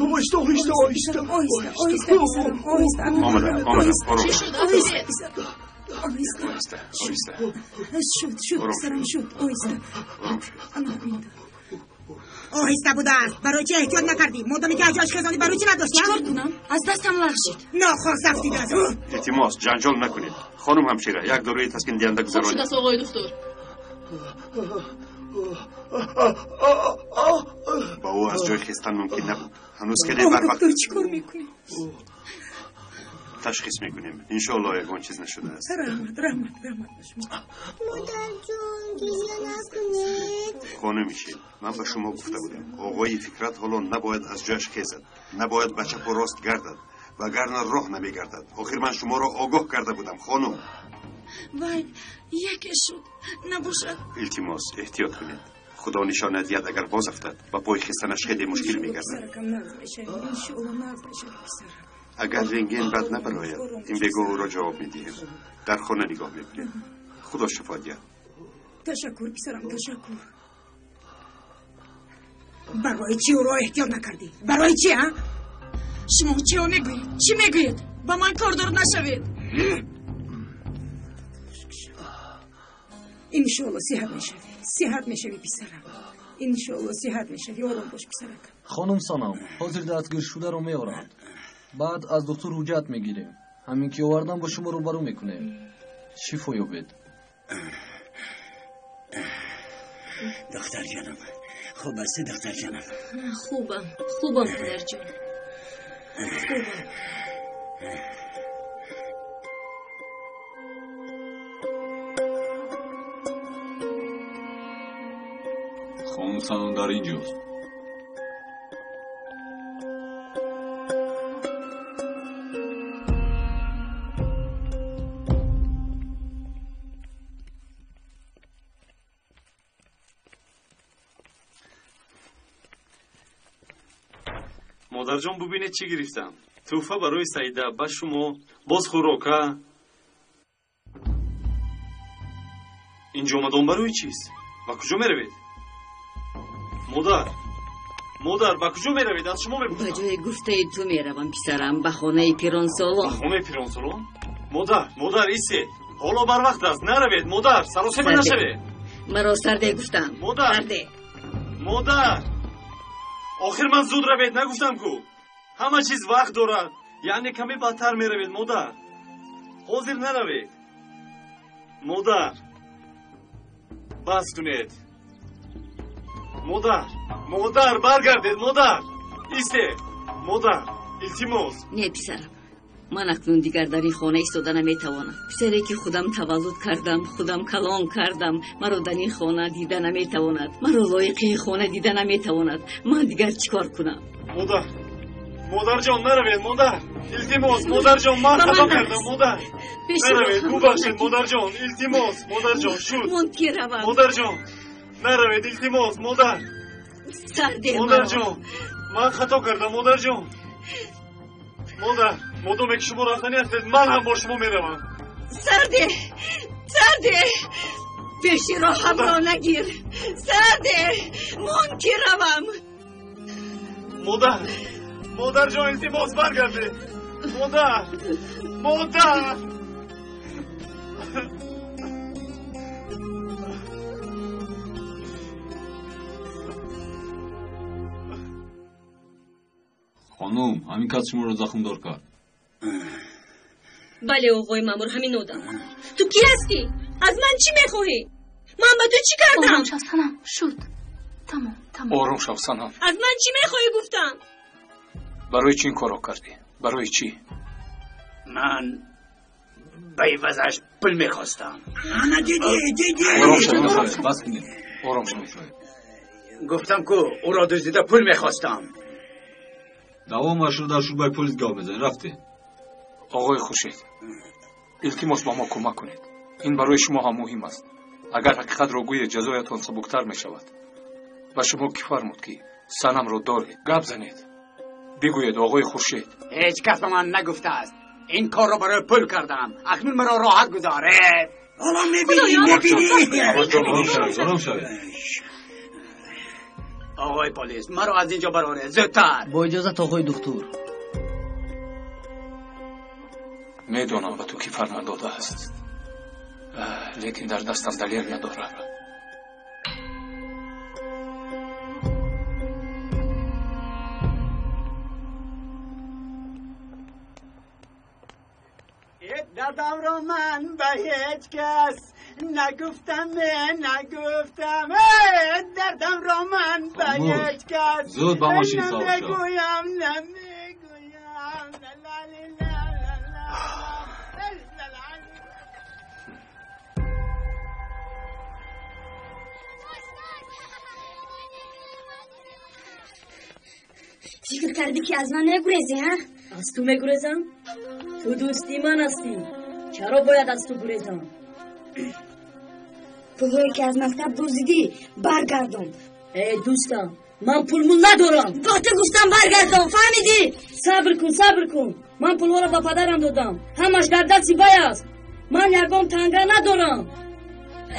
Оҳиста, оҳиста, оҳиста, оҳиста, оҳиста, писарам, оҳиста. Омадам, омадам, ором. Оҳиста, писарам, оҳиста. Оҳиста, оҳиста. Шуд, шуд, писарам, шуд, оҳиста. Ором шавед. Ана ҳамин. Оҳиста будааст. Барои чӣ эҳтиёт накардӣ? Модоме ки аз ҷояш хезонӣ, барои чӣ надошт? Чӣ кор кунам? Аз дастам лағжид. Нохост афтидааст. Илтимос, ҷанҷол накунед. Хонум ҳамшира, як доруи таскиндиҳанда гузаронед. Хуб шудааст, оғои духтур. Ба ӯ аз ҷой хестан мумкин набуд. Ҳанӯз хеле барвақт. Доктор, чӣ кор мекунӣ? Ташхис мекунем. Иншоаллоҳ ягон чиз нашудааст. Раҳмат, раҳмат, раҳмат ба шумо. Модарҷон, гиря накунед. Хонуми шир, ман ба шумо гуфта будам, оғои Фикрат ҳоло набояд аз ҷояш хезад, набояд ба чапу рост гардад, вагарна роҳ намегардад. Охир ман шуморо огоҳ карда будам, хонум. Вай, яке шуд, набошад. Илтимос, эҳтиёт кунед. Худо нишона диҳад, агар боз афтад, ба пой хестанаш хеле мушкил мегардад. Писаракам нағз мешавад, иншоаллоҳ нағз мешавад, писарам. Агар рентген бад набарояд, ин бегоҳ ӯро ҷавоб медиҳем. Дар хона нигоҳ мекунем. Худо шифо диҳад. Ташаккур, писарам, ташаккур. Барои чӣ ӯро эҳтиёт накардӣ? Барои чӣ, а? Шумо чиро мегӯед? Чӣ мегӯед? Ба ман кордор нашавед. Иншоаллоҳ сиҳат мешавӣ. Сиҳат мешавӣ, писарам. Иншоаллоҳ сиҳат мешавӣ. Ором бош, писаракам. Хонум Санам, ҳозир дастгиршударо меоранд. Баъд аз духтур ҳуҷҷат мегирем. Ҳамин ки овардам, бо шумо рӯбарӯ мекунем. Шифо ёбед. Духтарҷонам, хуб ҳастӣ, духтарҷонам? Хубам, хубам, падарҷон, хубам. Хонум Санам дар ин ҷост. Модарҷон, бубинед, чӣ гирифтам. Тӯҳфа барои Саида, ба шумо, боз хӯрока. Ин ҷомадон барои чист? Ба куҷо меравед? Модар, модар, ба куҷо меравед? Аз шумо мепурсам. Ба ҷои гуфтаи ту меравам, писарам, ба хонаи пиронсолон. Ба хонаи пиронсолон? Модар, модар, истед. Ҳоло барвақт аст. Наравед, модар, саросема нашавед. Маро сарде гуфтам. Модар, сарде. Модар, охир ман зуд равед нагуфтам ку. Ҳама чиз вақт дорад. Яъне каме баъдтар меравед, модар. Ҳозир наравед. Модар, бас кунед. Модар, модар, баргардед, модар. Истед, модар, илтимос. Не, писарам, ман акнун дигар дар ин хона истода наметавонам. Писаре ки худам таваллуд кардам, худам калон кардам, маро дар ин хона дида наметавонад. Маро лоиқи ин хона дида наметавонад. Ман дигар чӣ кор кунам? Модар, модарҷон, наравед, модар. Илтимос, модарҷон, ман хато кардам, модар. Наравед, бубахшед, модарҷон, илтимос, модарҷон, шуд. Мон ки равам. Модарҷон, наравед, илтимос, модар. Сарде маро. Модарҷон, ман хато кардам, модарҷон. Модар, модоме ки шумо рафтанӣ ҳастед, ман ҳам бо шумо меравам. Сарде, сарде, пеши роҳамро нагир. Сарде, мон ки равам. Модар, модарҷон, илтимос, баргардед. Модар, модар. Хонум, ҳамин кас шуморо захмдор кард. Бале, оғои маъмур, ҳамин одам. Ту кӣ ҳастӣ? Аз ман чӣ мехоҳӣ? Ман ба ту чӣ кардам? Ором шав, Санам, шуд. Тамом, тамом. Ором шав, Санам. Аз ман чӣ мехоҳӣ, гуфтам? Барои чӣ ин корро кардӣ? Барои чӣ? Ман ба ивазаш пул мехостам. Ана дидӣ, дидӣ. Ором шав, нафаред, бас кунед. Ором шав. Гуфтам ку ӯро дуздида пул мехостам. Давомашро дар шӯъбаи полис гап мезанем. Рафтем. Оғои Хуршед, илтимос, ба мо кӯмак кунед. Ин барои шумо ҳам муҳим аст. Агар ҳақиқатро гӯед, ҷазоятон сабуктар мешавад. Ба шумо кӣ фармуд, ки Санамро доред? Гап занед. Бигӯед, оғои Хуршед. Ҳеҷ кас ба ман нагуфтааст. Ин корро барои пул кардам. Акнун маро роҳат гузоред. Ҳоло мебинӣ, мебинӣ. Ором шавед, ором шавед. Оғои полис, маро аз инҷо бароред, зудтар. Бо иҷозат, оғои духтур. Медонам, ба ту кӣ фармон додааст, лекин дар дастам далел надорам. Дардамро ман ба ҳеҷ кас нагуфтам, нагуфтам. Дардамро ман ба ҳеҷ кас зуд ба мошин савор шав. Намегӯям, намегӯям. Фикр кардӣ, ки аз ман мегурезӣ, ҳа? Аз ту мегурезам? Ту дӯсти ман ҳастӣ. Чаро бояд аз ту гурезам? Пулҳое, ки аз мактаб дуздидӣ, баргардон. Эй дӯстам, ман пулмул надорам. Ба ту гуфтам, баргардон, фаҳмидӣ? Сабр кун, сабр кун. Ман пулҳоро ба падарам додам. Ҳамаш дар дасти вай аст. Ман ягон танга надорам.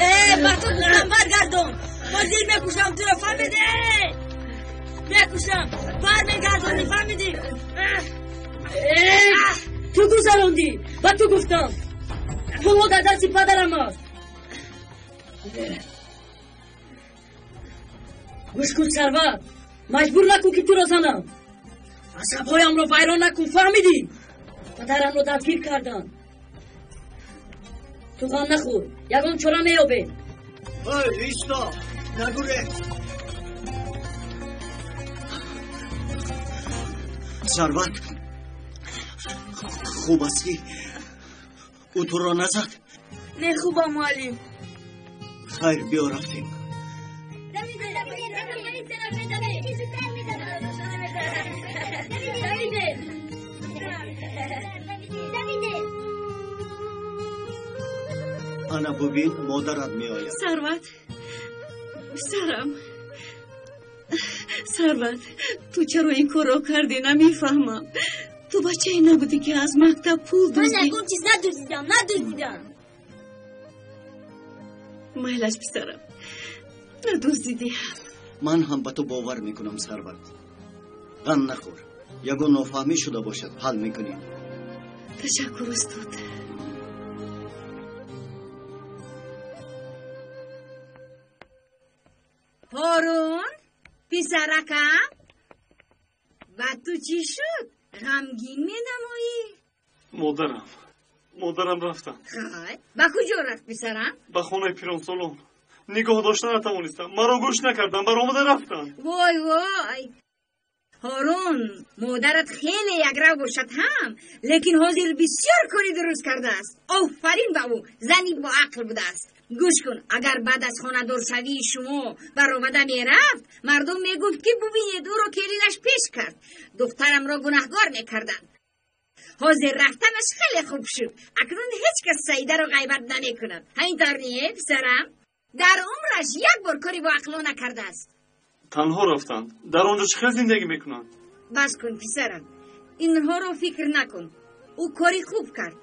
Э, ба ту гуфтам, баргардон. Ҳозир мекушам туро, фаҳмидӣ? Мекушам. Бармегардонӣ, фаҳмидӣ? Ту гузарондӣ. Ба ту гуфтам, пулҳо дар дасти падарам аст. Гӯш кун, Сарвар, маҷбур накун, ки туро занам. Асабҳоямро вайрон накун, фаҳмидӣ? Падарамро дастгир карданд. Ту ғам нахӯр, ягон чора меёбем. Исто, нагурез. Сарват, хуб астӣ? Ӯ туро назад? Не, хубам, муаллим. Хайр, биё, рафтем. Ана бубин, модарат меояд. Сарват, писарам, Сарват, ту чаро ин корро кардӣ, намефаҳмам. Ту бачае набудӣ, ки аз мактаб пул Ман дуздӣ. ягон чиз надуздидам, надуздидам. Майлаш, писарам, надуздидӣ. Ман ҳам ба ту бовар мекунам, Сарват. Ғам нахӯр, ягон нофаҳмӣ шуда бошад, ҳал мекунем. Ташаккур, устод. Ҳорун, писаракам, ба ту чӣ шуд? Ғамгин менамоӣ. Модарам, модарам рафтанд. Хай, ба куҷо рафт, писарам? Ба хонаи пиронсолон. Нигоҳ дошта натавонистам, маро гӯш накардам, баромада рафтанд. Вой, вой, Ҳорун, модарат хеле якрав бошад ҳам, лекин ҳозир бисёр кори дуруст кардааст. Офарин ба ӯ, зани боақл будааст. Гӯш кун, агар баъд аз хонадоршавии шумо баромада мерафт, мардум мегуфт, ки бубинед, ӯро келинаш пеш кард, духтарамро гунаҳгор мекарданд. Ҳозир рафтанаш хеле хуб шуд. Акнун ҳеҷ кас Саидаро ғайбат намекунад. Ҳамин тавр не, писарам? Дар умраш як бор кори боақлона кардааст. Танҳо рафтанд, дар он ҷо чӣ хел зиндагӣ мекунанд? Бас кун, писарам, инҳоро фикр накун. Ӯ кори хуб кард.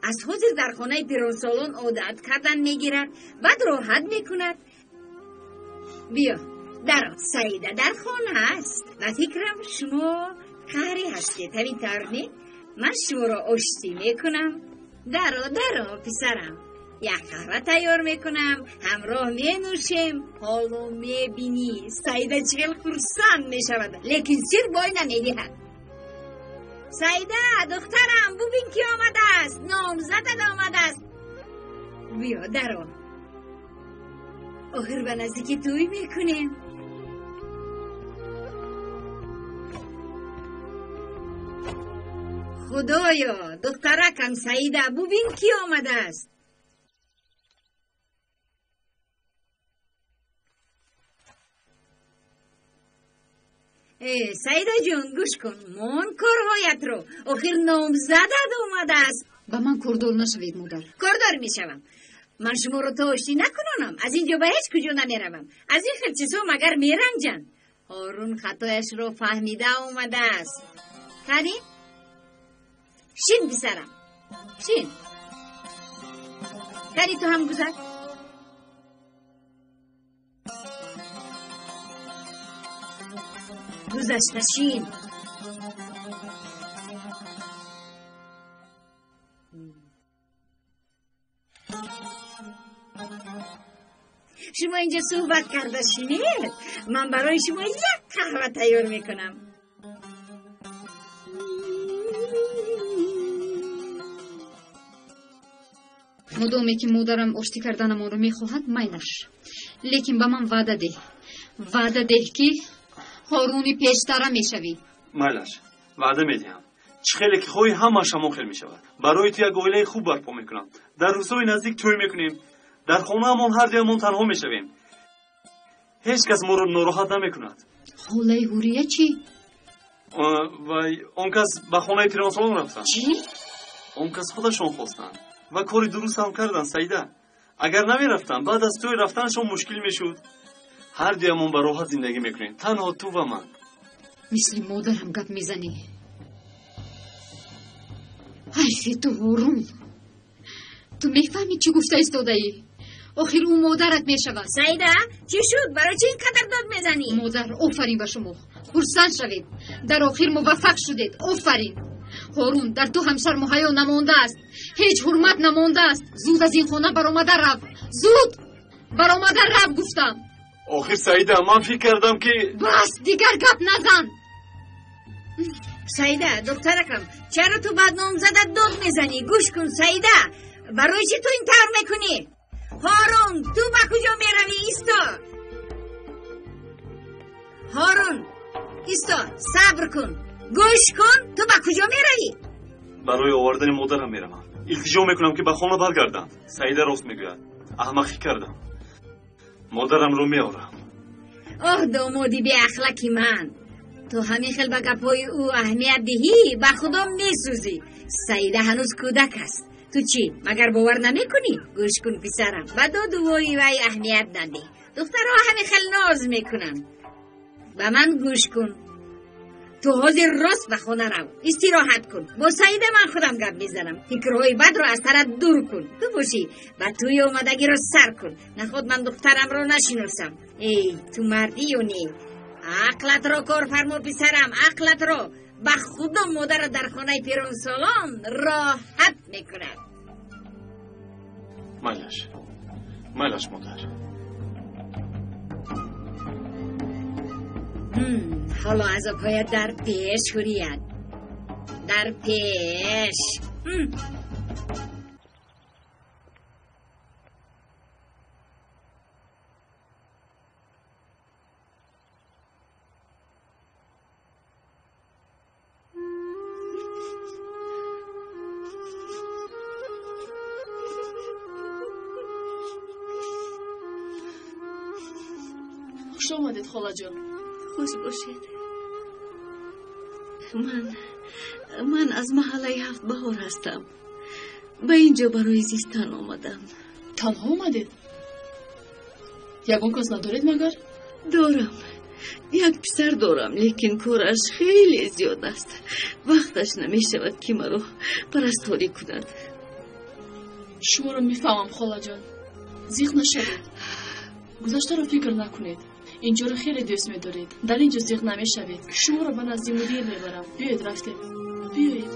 Аз ҳозир дар хонаи пиронсолон одат кардан мегирад, баъд роҳат мекунад. Биё, даро, Саида дар хона аст. Ба фикрам, шумо қаҳрӣ ҳастед, ҳамин тавр не? Ман шуморо оштӣ мекунам. Даро, даро, писарам. Як қаҳва тайёр мекунам, ҳамроҳ менӯшем. Ҳоло мебинӣ, Саида чӣ хел хурсанд мешавад, лекин сир бой намедиҳад. Саида, духтарам, бубин, ки омадааст, номзадат омадааст. Биё, даро. Охир ба наздики тӯй мекунем. Худоё, духтаракам Саида, бубин, ки омадааст. Э, Саидаҷон, гӯш кун, мон корҳоятро, охир номзадат омадааст. Ба ман кордор нашавед, модар. Кордор мешавам. Ман шуморо то оштӣ накунонам, аз ин ҷо ба ҳеҷ куҷо намеравам. Аз ин хел чизҳо магар меранҷанд? Ҳорун хатояшро фаҳмида омадааст. Қани, шин, писарам, шин. Қани, ту ҳам гузар. Гузашта шин. Шумо инҷо суҳбат карда шинед, ман барои шумо як қаҳва тайёр мекунам. Мудоме ки модарам оштӣ карданамонро мехоҳад, майлаш. Лекин ба ман ваъда деҳ, ваъда деҳ, ки Ҳоруни пештара мешавӣ. Майлаш, ваъда медиҳам. Чӣ хеле ки хоҳӣ, ҳамааш ҳамон хел мешавад. Барои ту як оилаи хуб барпо мекунам. Дар рӯзҳои наздик тӯй мекунем. Дар хонаамон ҳар дуямон танҳо мешавем. Ҳеҷ кас моро нороҳат намекунад. Холаи Ҳурия чӣ? Вай, он кас ба хонаи пиронсолон рафтанд. Чӣ? Он кас худашон хостанд ва кори дуруст ҳам карданд, Саида. Агар намерафтанд, баъд аз тӯй рафтанашон мушкил мешуд. Ҳар дуямон ба роҳат зиндагӣ мекунем, танҳо ту ва ман. Мисли модарам гап мезанӣ. Ҳайфи ту, Ҳорун. Ту мефаҳмӣ, чӣ гуфта истодаӣ? Охир ӯ модарат мешавад. Саида, чӣ шуд? Барои чӣ ин қадар дод мезанӣ? Модар, офарин ба шумо. Хурсанд шавед. Дар охир муваффақ шудед. Офарин. Ҳорун, дар ту ҳам шарму ҳаё намондааст. Ҳеҷ ҳурмат намондааст. Зуд аз ин хона баромада рав. Зуд баромада рав, гуфтам. Охир, Саида, ман фикр кардам, ки Бас, дигар гап назан. Саида, духтаракам, чаро ту ба номзадат дод мезанӣ? Гӯш кун, Саида, барои чӣ ту ин тавр мекунӣ? Ҳорун, ту ба куҷо меравӣ? Исто. Ҳорун, исто, сабр кун. Гӯш кун, ту ба куҷо меравӣ? Барои овардани модарам меравам. Илтиҷо мекунам, ки ба хона баргарданд. Саида рост мегӯяд, аҳмақӣ кардам. Модарамро меорам. Оҳ, домоди беахлаки ман, ту ҳамин хел ба гапҳои ӯ аҳамият диҳӣ, ба худо месӯзӣ. Саида ҳанӯз кӯдак аст. Ту чӣ, магар бовар намекунӣ? Гӯш кун, писарам, ба доду вои вай аҳамият надеҳ. Духтарҳо ҳамин хел ноз мекунанд. Ба ман гӯш кун, ту ҳозир рост ба хона рав, истироҳат кун. Бо Саида ман худам гап мезанам. Фикрҳои бадро аз сарат дур кун. Ту бошӣ, ба тӯи омадагиро сар кун. Наход ман духтарамро нашиносам. Эй, ту мардӣ ё не? Ақлатро кор фармо, писарам, ақлатро. Ба худо, модарат дар хонаи пиронсолон роҳат мекунад. Майлаш, майлаш, модар. Ҳоло азобҳоят дар пеш, Ҳурият, дар пеш. Хуш омадед, холаҷон. Хуш бошед. Ман аз маҳаллаи Ҳафт Баҳор ҳастам. Ба ин ҷо барои зистан омадам. Танҳо омадед? Ягон кас надоред магар? Дорам, як писар дорам, лекин кораш хеле зиёд аст. Вақташ намешавад, ки маро парасторӣ кунад. Шуморо мефаҳмам, холаҷон. Зиқ нашавед, гузаштаро фикр накунед. Инҷоро хеле дӯст медоред, дар ин ҷо зиқ намешавед. Шуморо ба назди мудир мебарам. Биёед, рафтем, биёед.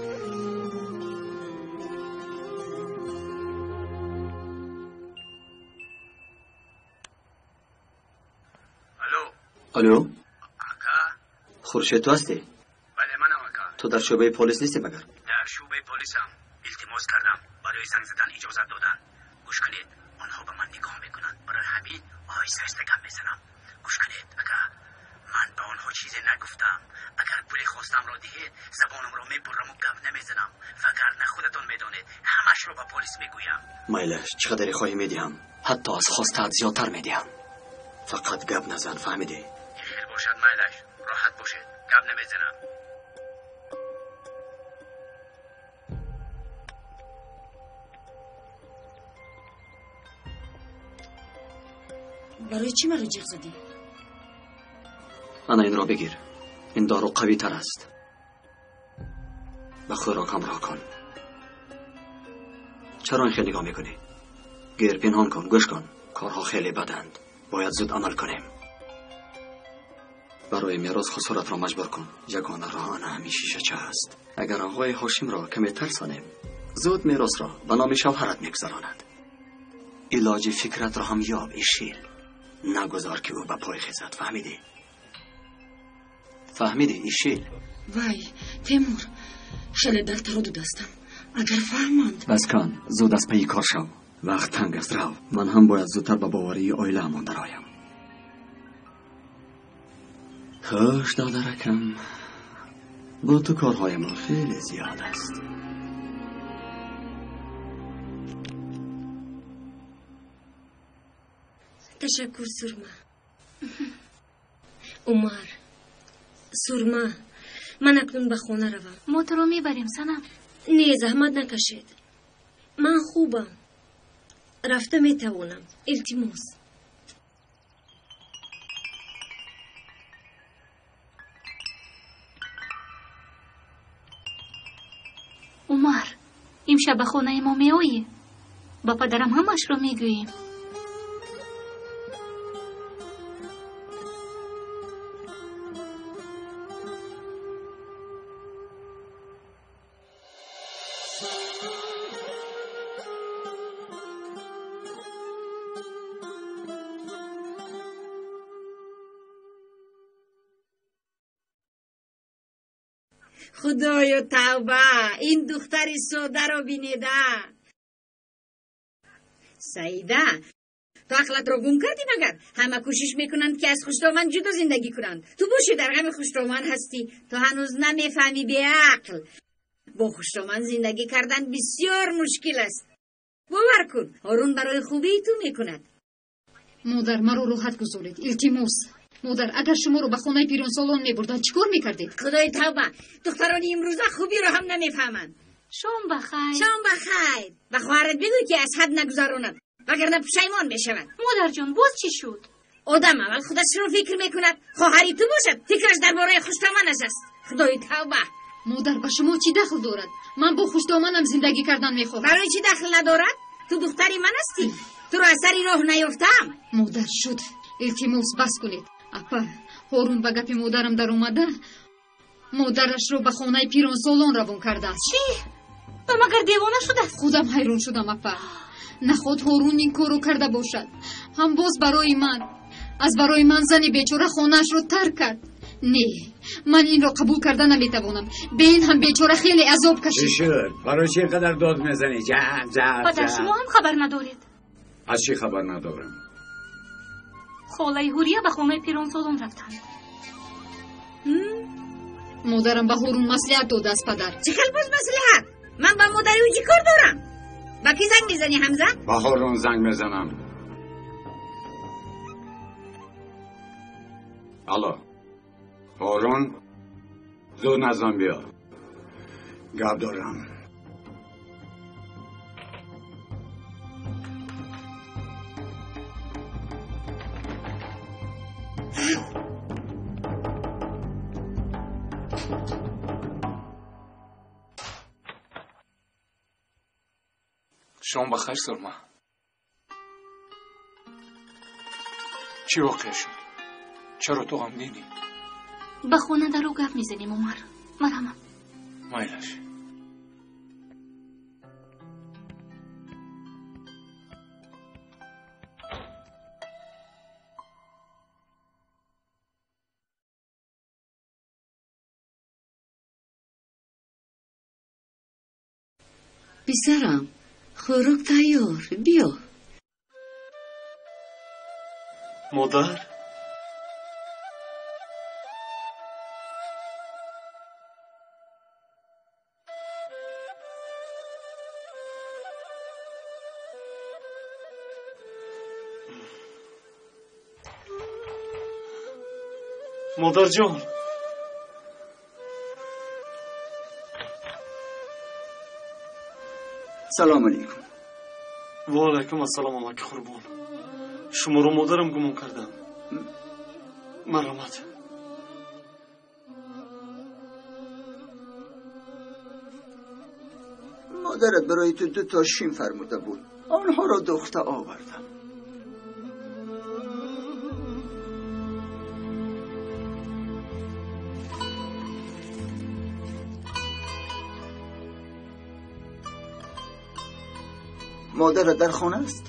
Алло, Хуршед, ту ҳастӣ? Бале, манам, ака. Ту дар шӯъбаи полис нестӣ магар? Дар шӯъбаи полисам. Илтимос кардам, барои занг задан иҷозат доданд. Гӯш кунед, онҳо ба ман нигоҳ мекунанд, барои ҳамин оҳиста оҳиста гап мезанам. Гӯш кунед, ака, ман ба онҳо чизе нагуфтам. Агар пули хостамро диҳед, забонамро мебурраму гап намезанам, вагарна худатон медонед, ҳамашро ба полис мегӯям. Майлаш, чӣ қадаре хоҳӣ медиҳам, ҳатто аз хостаат зиёдтар медиҳам. Фақат гап назан, фаҳмидӣ? Хел бошад, майлаш, роҳат бошед, гап намезанам. Барои чӣ маро ҷиғ задӣ? Ана, инро бигир. Ин дору қавитар аст. Ба хӯрок ҳамроҳ кун. Чаро ин хел нигоҳ мекунӣ? Гир, пинҳон кун. Гӯш кун, корҳо хеле баданд, бояд зуд амал кунем. Барои мерос хусуратро маҷбур кун. Ягона роҳ ана ҳамин шишача аст. Агар оғои Ҳошимро каме тарсонем, зуд меросро ба номи шавҳарат мегузаронад. Илоҷи фикратро ҳам ёб, Ишил. Нагузор ки ӯ ба пой хезад, фаҳмидӣ? Фаҳмидӣ, Ишил? Вай, Темур, хеле дар тараддуд ҳастам. Агар фаҳманд. Бас кун, зуд аз пайи кор шав. Вақт танг аст, рав. Ман ҳам бояд зудтар ба боварии оилаамон дароям. Хуш, додаракам, бо ту корҳоямон хеле зиёд аст. Ташаккур, Сурма. Умар, Сурма, ман акнун ба хона равам. Мо туро мебарем, Санам. Не, заҳмат накашед. Ман хубам. Рафта метавонам. Илтимос. Умар, имшаб ба хонаи мо меоӣ? Ба падарам ҳамаашро мегӯем. Худоё, тавба, ин духтари содаро бинеда. Саида, ту ақлатро гум кардӣ магар? Ҳама кӯшиш мекунанд, ки аз хушдоман ҷудо зиндагӣ кунанд. Ту бошӣ дар ғами хушдоман ҳастӣ. Ту ҳанӯз намефаҳмӣ, беақл. Бо хушдоман зиндагӣ кардан бисёр мушкил аст. Бовар кун, Ҳорун барои хубии ту мекунад. Модар, маро роҳат гузоред, илтимос. Модар, агар шуморо ба хонаи пиронсолон мебурданд, чӣ кор мекардед? Худои тавба, духтарони имрӯза хубиро ҳам намефаҳманд. Шом ба хайр. Шом ба хайр. Ба хоҳарат бигӯй, ки аз ҳад нагузаронад, вагарна пушаймон мешавад. Модарҷон, боз чӣ шуд? Одам аввал худашро фикр мекунад. Хоҳари ту бошад, фикраш дар бораи хуштоманаш аст. Худои тавба. Модар, ба шумо чӣ дахл дорад? Ман бо хуштоманам зиндагӣ кардан мехоҳам. Барои чӣ дахл надорад? Ту духтари ман ҳастӣ. Туро аз сари роҳ наёфтаам. Модар, шуд. Илтимос, бас кунед. Апа, Ҳорун ба гапи модарам даромада, модарашро ба хонаи пиронсолон равон кардааст. Чӣ? Ба магар девона шудааст? Худам ҳайрон шудам, апа. Наход Ҳорун ин корро карда бошад. Ҳам боз барои ман. Аз барои ман зани бечора хонаашро тарк кард. Не, ман инро қабул карда наметавонам. Бе ин ҳам бечора хеле азоб кашид. Чӣ шуд? Барои чӣ инқадар дод мезанӣ? Ҷа, ҷа, падар, шумо ҳам хабар надоред. Аз чӣ хабар надорам? Холаи Ҳурия ба хонаи пиронсолон рафтанд. Модарам ба Ҳорун маслиҳат додааст, падар. Чӣ хел боз маслиҳат? Ман ба модари ӯ чӣ кор дорам? Ба кӣ занг мезанӣ, Ҳамза? Ба Ҳорун занг мезанам. Алло, Ҳорун, зуд наздам биё. Гап дорам. Шом ба хайр, Сурма. Чӣ воқеа шуд? Чаро ту ғамгинӣ? Ба хона даро гап мезанем, Умар. Марҳамат. Майлаш. Писарам, хӯрок тайёр, биё. Модар? Модарҷон. Салом алейкум. Ва алайкум ассалом, амаки Қурбон. Шуморо модарам гумон кардам. Марҳамат. Модарат барои ту ду то шим фармуда буд. Онҳоро духта овардам. Модарат дар хона аст?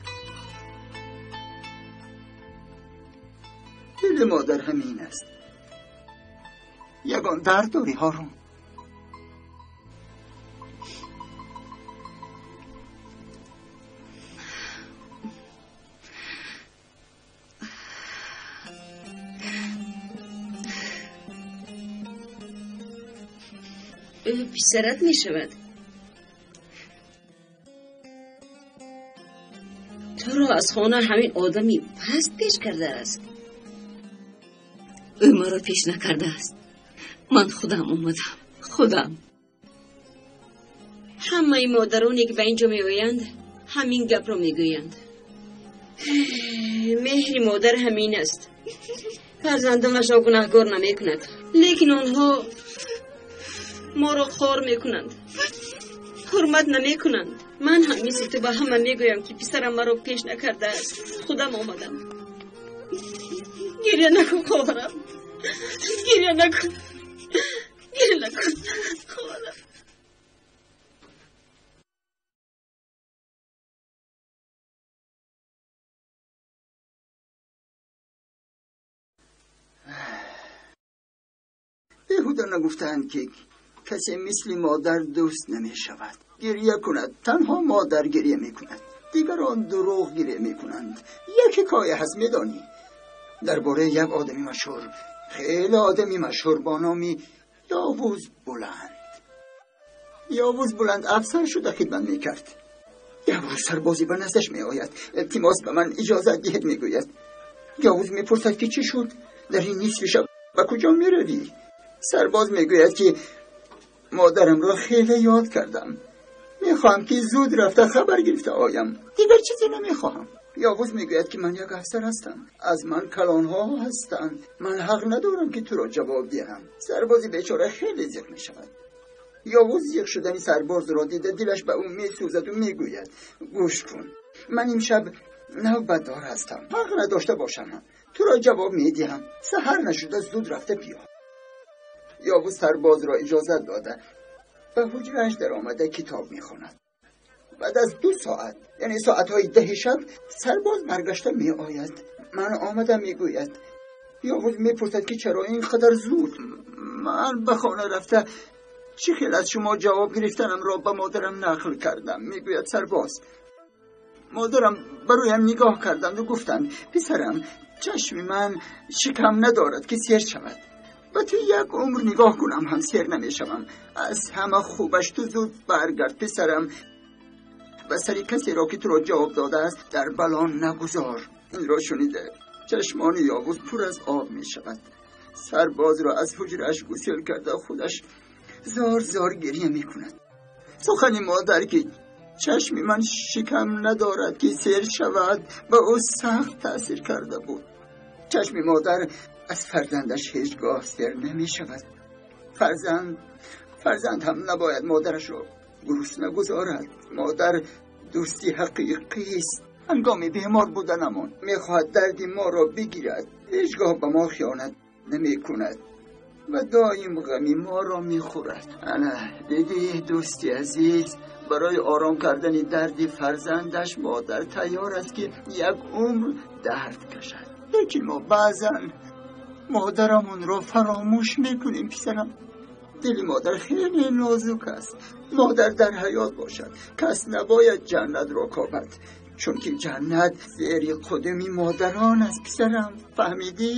Дили модар ҳамин аст. Ягон дард дорӣ, Ҳорун? Ӯ писарат мешавад. Туро аз хона ҳамин одами паст пеш кардааст. Ӯ маро пеш накардааст. Ман худам омадам. Худам. Ҳамаи модароне ки ба ин ҷо меоянд, ҳамин гапро мегӯянд. Меҳри модар ҳамин аст. Фарзандонашро гунаҳгор намекунад, лекин онҳо моро хор мекунанд, ҳурмат намекунанд. Ман ҳам мисли ту ба ҳама мегӯям, ки писарам маро пеш накардааст. Худам омадам. Гиря накун, хоҳарам. Гиря накун. Гиря накун, хоҳарам. Беҳуда нагуфтаанд, ки касе мисли модар дӯст намешавад. Гирья кунад, танҳо модар гирья мекунад. Дигарон дурӯғ гирья мекунанд. Як ҳикоя ҳаст, медонӣ? Дар бораи як одами машҳур, хеле одами машҳур бо номи Ёвуз Буланд. Ёвуз Буланд афсар шуда хидмат мекард. Як рӯз сарбозе ба наздаш меояд. Илтимос, ба ман иҷозат диҳед, мегӯяд. Ёвуз мепурсад, ки чӣ шуд? Дар ин нисфи шаб ба куҷо меравӣ? Сарбоз мегӯяд, ки модарамро хеле ёд кардам. Мехоҳам, ки зуд рафта хабар гирифта оям. Дигар чизе намехоҳам. Ёвуз мегӯяд, ки ман як афсар ҳастам. Аз ман калонҳо ҳастанд. Ман ҳақ надорам, ки туро ҷавоб диҳам. Сарбози бечора хеле зиқ мешавад. Ёвуз зиқ шудани сарбозро дида дилаш ба ӯ месӯзаду мегӯяд: гӯш кун, ман имшаб навбатдор ҳастам. Ҳақ надошта бошам, туро ҷавоб медиҳам. Саҳар нашуда зуд рафта биё. Ёвуз сарбозро иҷозат дода ба ҳуҷрааш даромада китоб мехонад. Баъд аз 2 соат, яъне соатҳои 10 шаб, сарбоз баргашта меояд. Ман омадам, мегӯяд. Ёвуз мепурсад, ки чаро ин қадар зуд? Ман ба хона рафта чӣ хел аз шумо ҷавоб гирифтанамро ба модарам нақл кардам, мегӯяд сарбоз. Модарам ба рӯям нигоҳ карданду гуфтанд: писарам, чашми ман шикам надорад, ки сер шавад. Ба ту як умр нигоҳ кунам ҳам сер намешавам. Аз ҳама хубаш ту зуд баргард, писарам. Ба сари касеро, ки туро ҷавоб додааст, дар бало нагузор. Инро шунида чашмони Ёвуз пур аз об мешавад. Сарбозро аз ҳуҷрааш гусел карда худаш зор зор гирья мекунад. Сухани модар, ки чашми ман шикам надорад, ки сер шавад, ба ӯ сахт таъсир карда буд. Чашми модар аз фарзандаш ҳеҷ гоҳ сер намешавад. Фарзанд ҳам набояд модарашро гурусна гузорад. Модар дӯсти ҳақиқист. Ҳангоми бемор буданамон мехоҳад дарди моро бигирад. Ҳеҷ гоҳ ба мо хиёнат намекунад ва доим ғами моро мехӯрад. Ана дидӣ, дӯсти азиз, барои ором кардани дарди фарзандаш модар тайёр аст, ки як умр дард кашад. Лекин мо баъзан модарамонро фаромӯш мекунем, писарам. Дили модар хеле нозук аст. Модар дар ҳаёт бошад, кас набояд ҷаннатро кобад, чунки ҷаннат зери қудуми модарон аст, писарам. Фаҳмидӣ?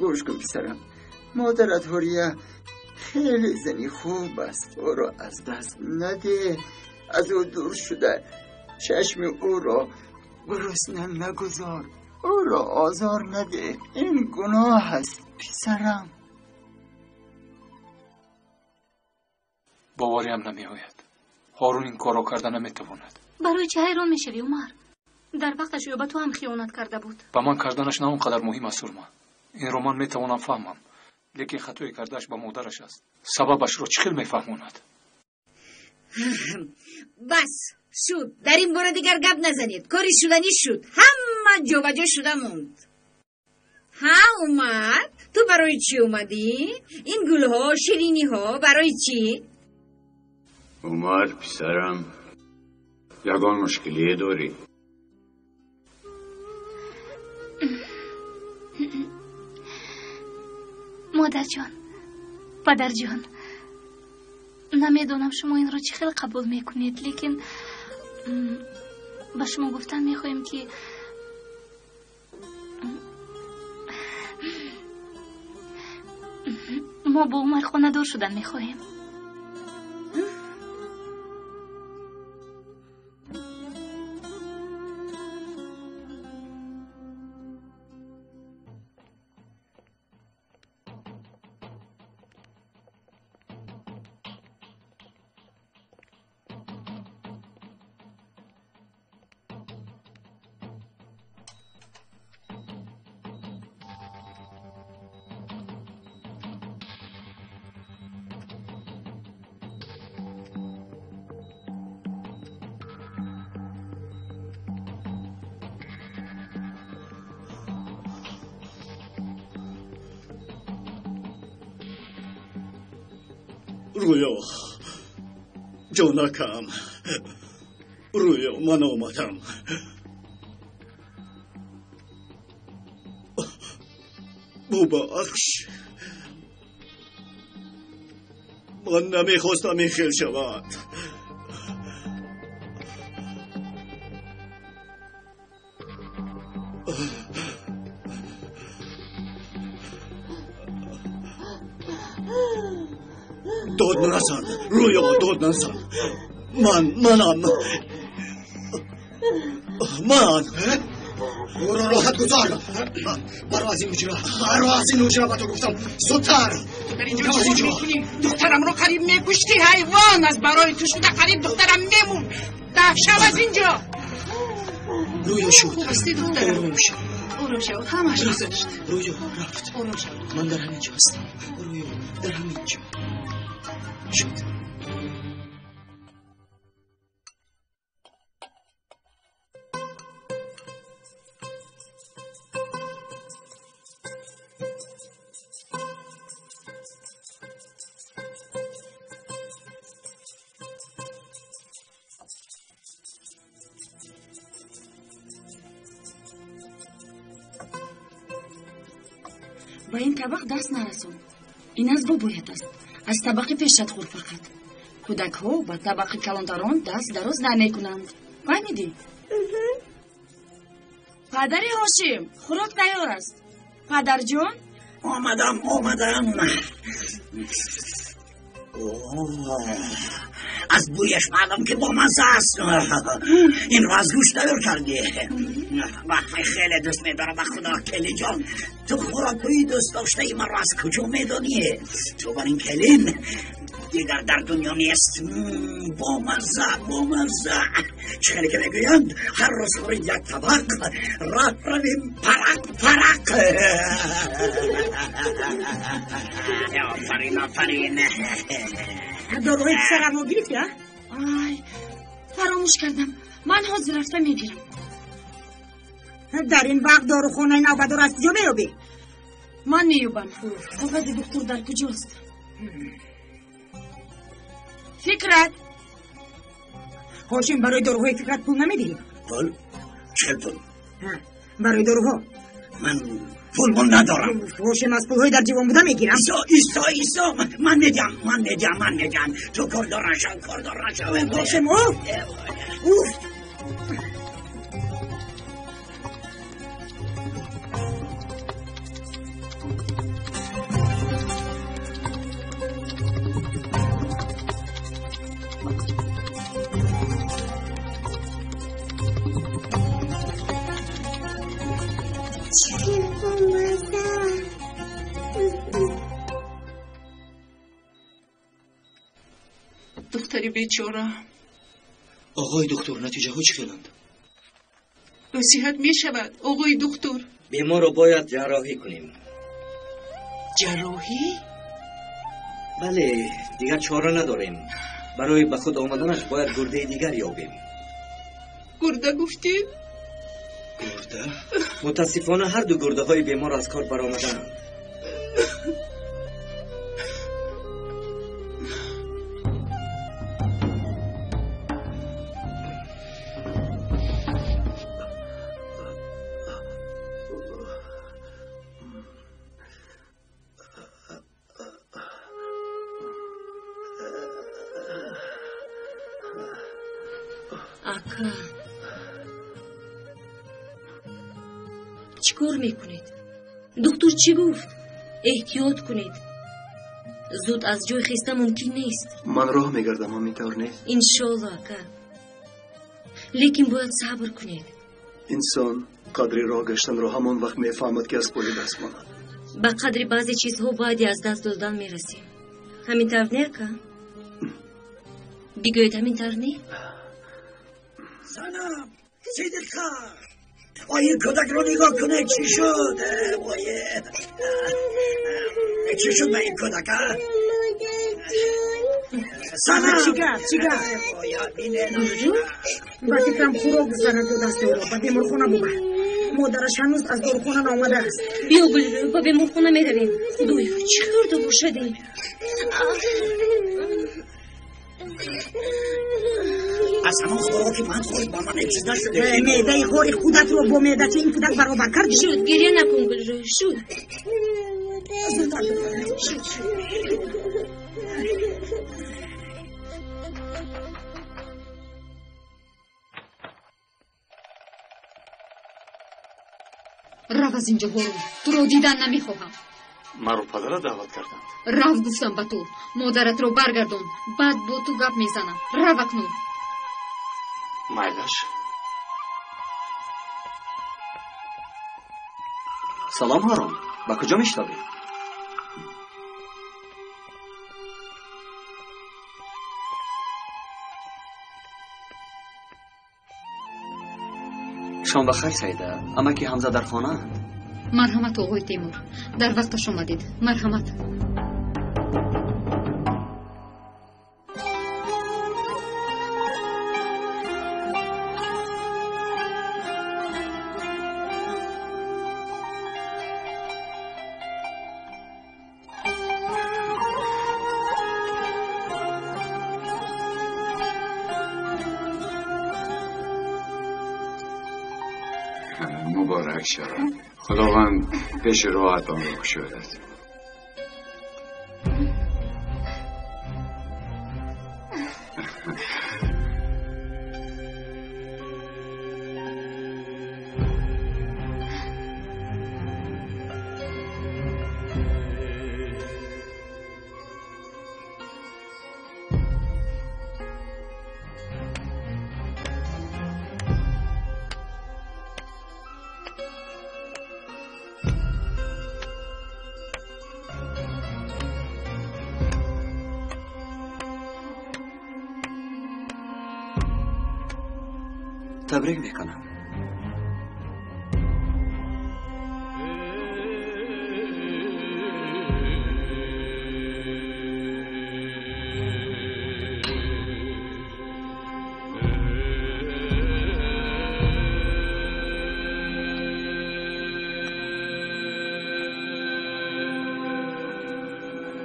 Гӯш кун, писарам, модарат Ҳурия хеле зани хуб аст. Ӯро аз даст надеҳ. Аз ӯ дур шуда чашми ӯро гурусна нагузор. Ӯро озор надеҳ. Ин гуноҳ аст, писарам. Бовариам намеояд. Ҳорун ин корро карда наметавонад. Барои чӣ ҳайрон мешавӣ, Умар? Дар вақташ ӯ ба ту ҳам хиёнат карда буд. Ба ман карданаш на он қадар муҳим аст, Сурма. Инро ман метавонам фаҳмам, лекин хатои кардааш ба модараш аст. Сабабашро чӣ хел мефаҳмонад? Бас шуд. Дар ин бора дигар гап назанед. Кори шуданӣ шуд. Ҳама ҷобаҷо шуда монд. Ҳа, Умар, ту барои чӣ омадӣ? Ин гулҳо, шириниҳо барои чӣ? Умар, писарам, Ягон мушкилие дорӣ? Модарҷон, падарҷон, намедонам шумо инро чӣ хел қабул мекунед, лекин ба шумо гуфтан мехоҳем, ки мо бо Умар хонадор шудан мехоҳем. Рӯё, ҷонакам, Рӯё, ман омадам. Бубахш, ман намехостам ин хел шавад. Дод назан, Рӯё, дод назан. Ман, манам. Ман. Ӯро роҳат гузор. Баро аз ин ҳуҷра, баро аз ин ҳуҷра, ба ту гуфтам. Зудтар. Дар инҷо чӣ кор мекунӣ? Духтарамро қариб мекуштӣ, ҳайвон! Аз барои ту шуда қариб духтарам мемурд. Даф шав аз инҷо. Рӯё шуд. Хуб ҳастӣ, духтарам? Ором шав. Ором шав, ҳамаш гузашт. Рӯё рафт. Ором шав. Ман дар ҳамин ҷо ҳастам. Рӯё дар ҳамин ҷо шуд. Ба ин табақ даст нарасон. Ин аз бобоят аст. Аз табақи пешат хӯр фақат. Кӯдакҳо ба табақи калонтарон даст дароз намекунанд. Фаҳмидӣ? Падари Ҳошим, хӯрок тайёр аст. Падарҷон? Омадам, омадам. Аз бӯяш маълум ки бомазза аст. Инро аз гӯшт тайёр кардӣ. Вақте хеле дӯст медорам, ба худо, келинҷон. Ту хӯрокҳои дӯстдоштаи маро аз куҷо медонӣ? Ту бар ин келин дигар дар дунё нест. Бомазза, бомазза. Чӣ хеле ки мегӯянд, ҳар рӯз хӯрид як табақ, раҳ равем парақ парақ. Офарин, офарин. Дорои писарамро гирифтӣ, а? Ай, фаромӯш кардам. Ман ҳозир рафта мегирам. Дар ин вақт дорухонаи навбадор аз куҷо меёбӣ? Ман меёбам. Коғази духтур дар куҷост? Фикрат. Ҳошим, барои доруҳои Фикрат пул намедиҳӣ? Пул? Чӣ пул? Барои доруҳо. Ман пулмон надорам. Ҳошим, аз пулҳои дар ҷивон буда мегирам. Исо, исо, исо, ман медиҳам, ман медиҳам, ман медиҳам. Ту кордор нашав, кордор нашав. Ҳошим, уф! Уф! Духтари бечора. Оғои доктор, натиҷаҳо чӣ хеланд? Ӯ сиҳат мешавад, оғои доктор. Беморро бояд ҷарроҳӣ кунем. Ҷарроҳӣ? Бале, дигар чора надорем. Барои ба худ омаданаш бояд гурдаи дигар ёбем. Гурда гуфтӣ? Гурда? Мутаассифона ҳар ду гурдаҳои бемор аз кор баромадаанд. Ака, чӣ кор мекунед? Духтур чӣ гуфт? Эҳтиёт кунед. Зуд аз ҷой хеста мумкин нест. Ман роҳ мегардам, ҳамин тавр нест? Иншолло, ака. Лекин бояд сабр кунед. Инсон қадри роҳ гаштанро ҳамон вақт мефаҳмад, ки аз пои даст монад. Ба қадри баъзе чизҳо баъди аз даст додан мерасем. Ҳамин тавр не, ака? Бигӯед, ҳамин тавр не? Санам, Сидиқа, ои кӯдакро нигоҳ кунед, чӣ шуд? Чӣ шуд ба ин кӯдак, а? Санам! Чӣ гап, чӣ гап? Ба фикрам хӯрок зарар додааст ӯро. Ба беморхона бубар. Модараш ҳанӯз аз дорухона наомадааст. Биё, Гулрӯ, ба беморхона меравем. Худоё, чӣ хӯрда бошад ин? Аз ҳамон хӯроки ман хӯрд, ба ман ҳеҷ чиз нашуд. Меъдаи хори худатро бо меъдачаи ин кӯдак баробар кардӣ? Шуд, гиря накун, Гулрӯ, шуд. Шуд, шуд. Рав аз инҷо, Ҳорун, туро дидан намехоҳам. Маро падарат даъват карданд. Рав, гуфтам ба ту. Модаратро баргардон, баъд бо ту гап мезанам. Рав акнун. Майлаш. Салом, Ҳорун, ба куҷо мешитобӣ? Шом бахайр, Саида. Амаки Ҳамза дар хонаанд? Марҳамат, оғои Темур, дар вақташ омадед. Марҳамат. مبارک شود. خداوند پیش راهتان را گشاید. Табрик мекунам.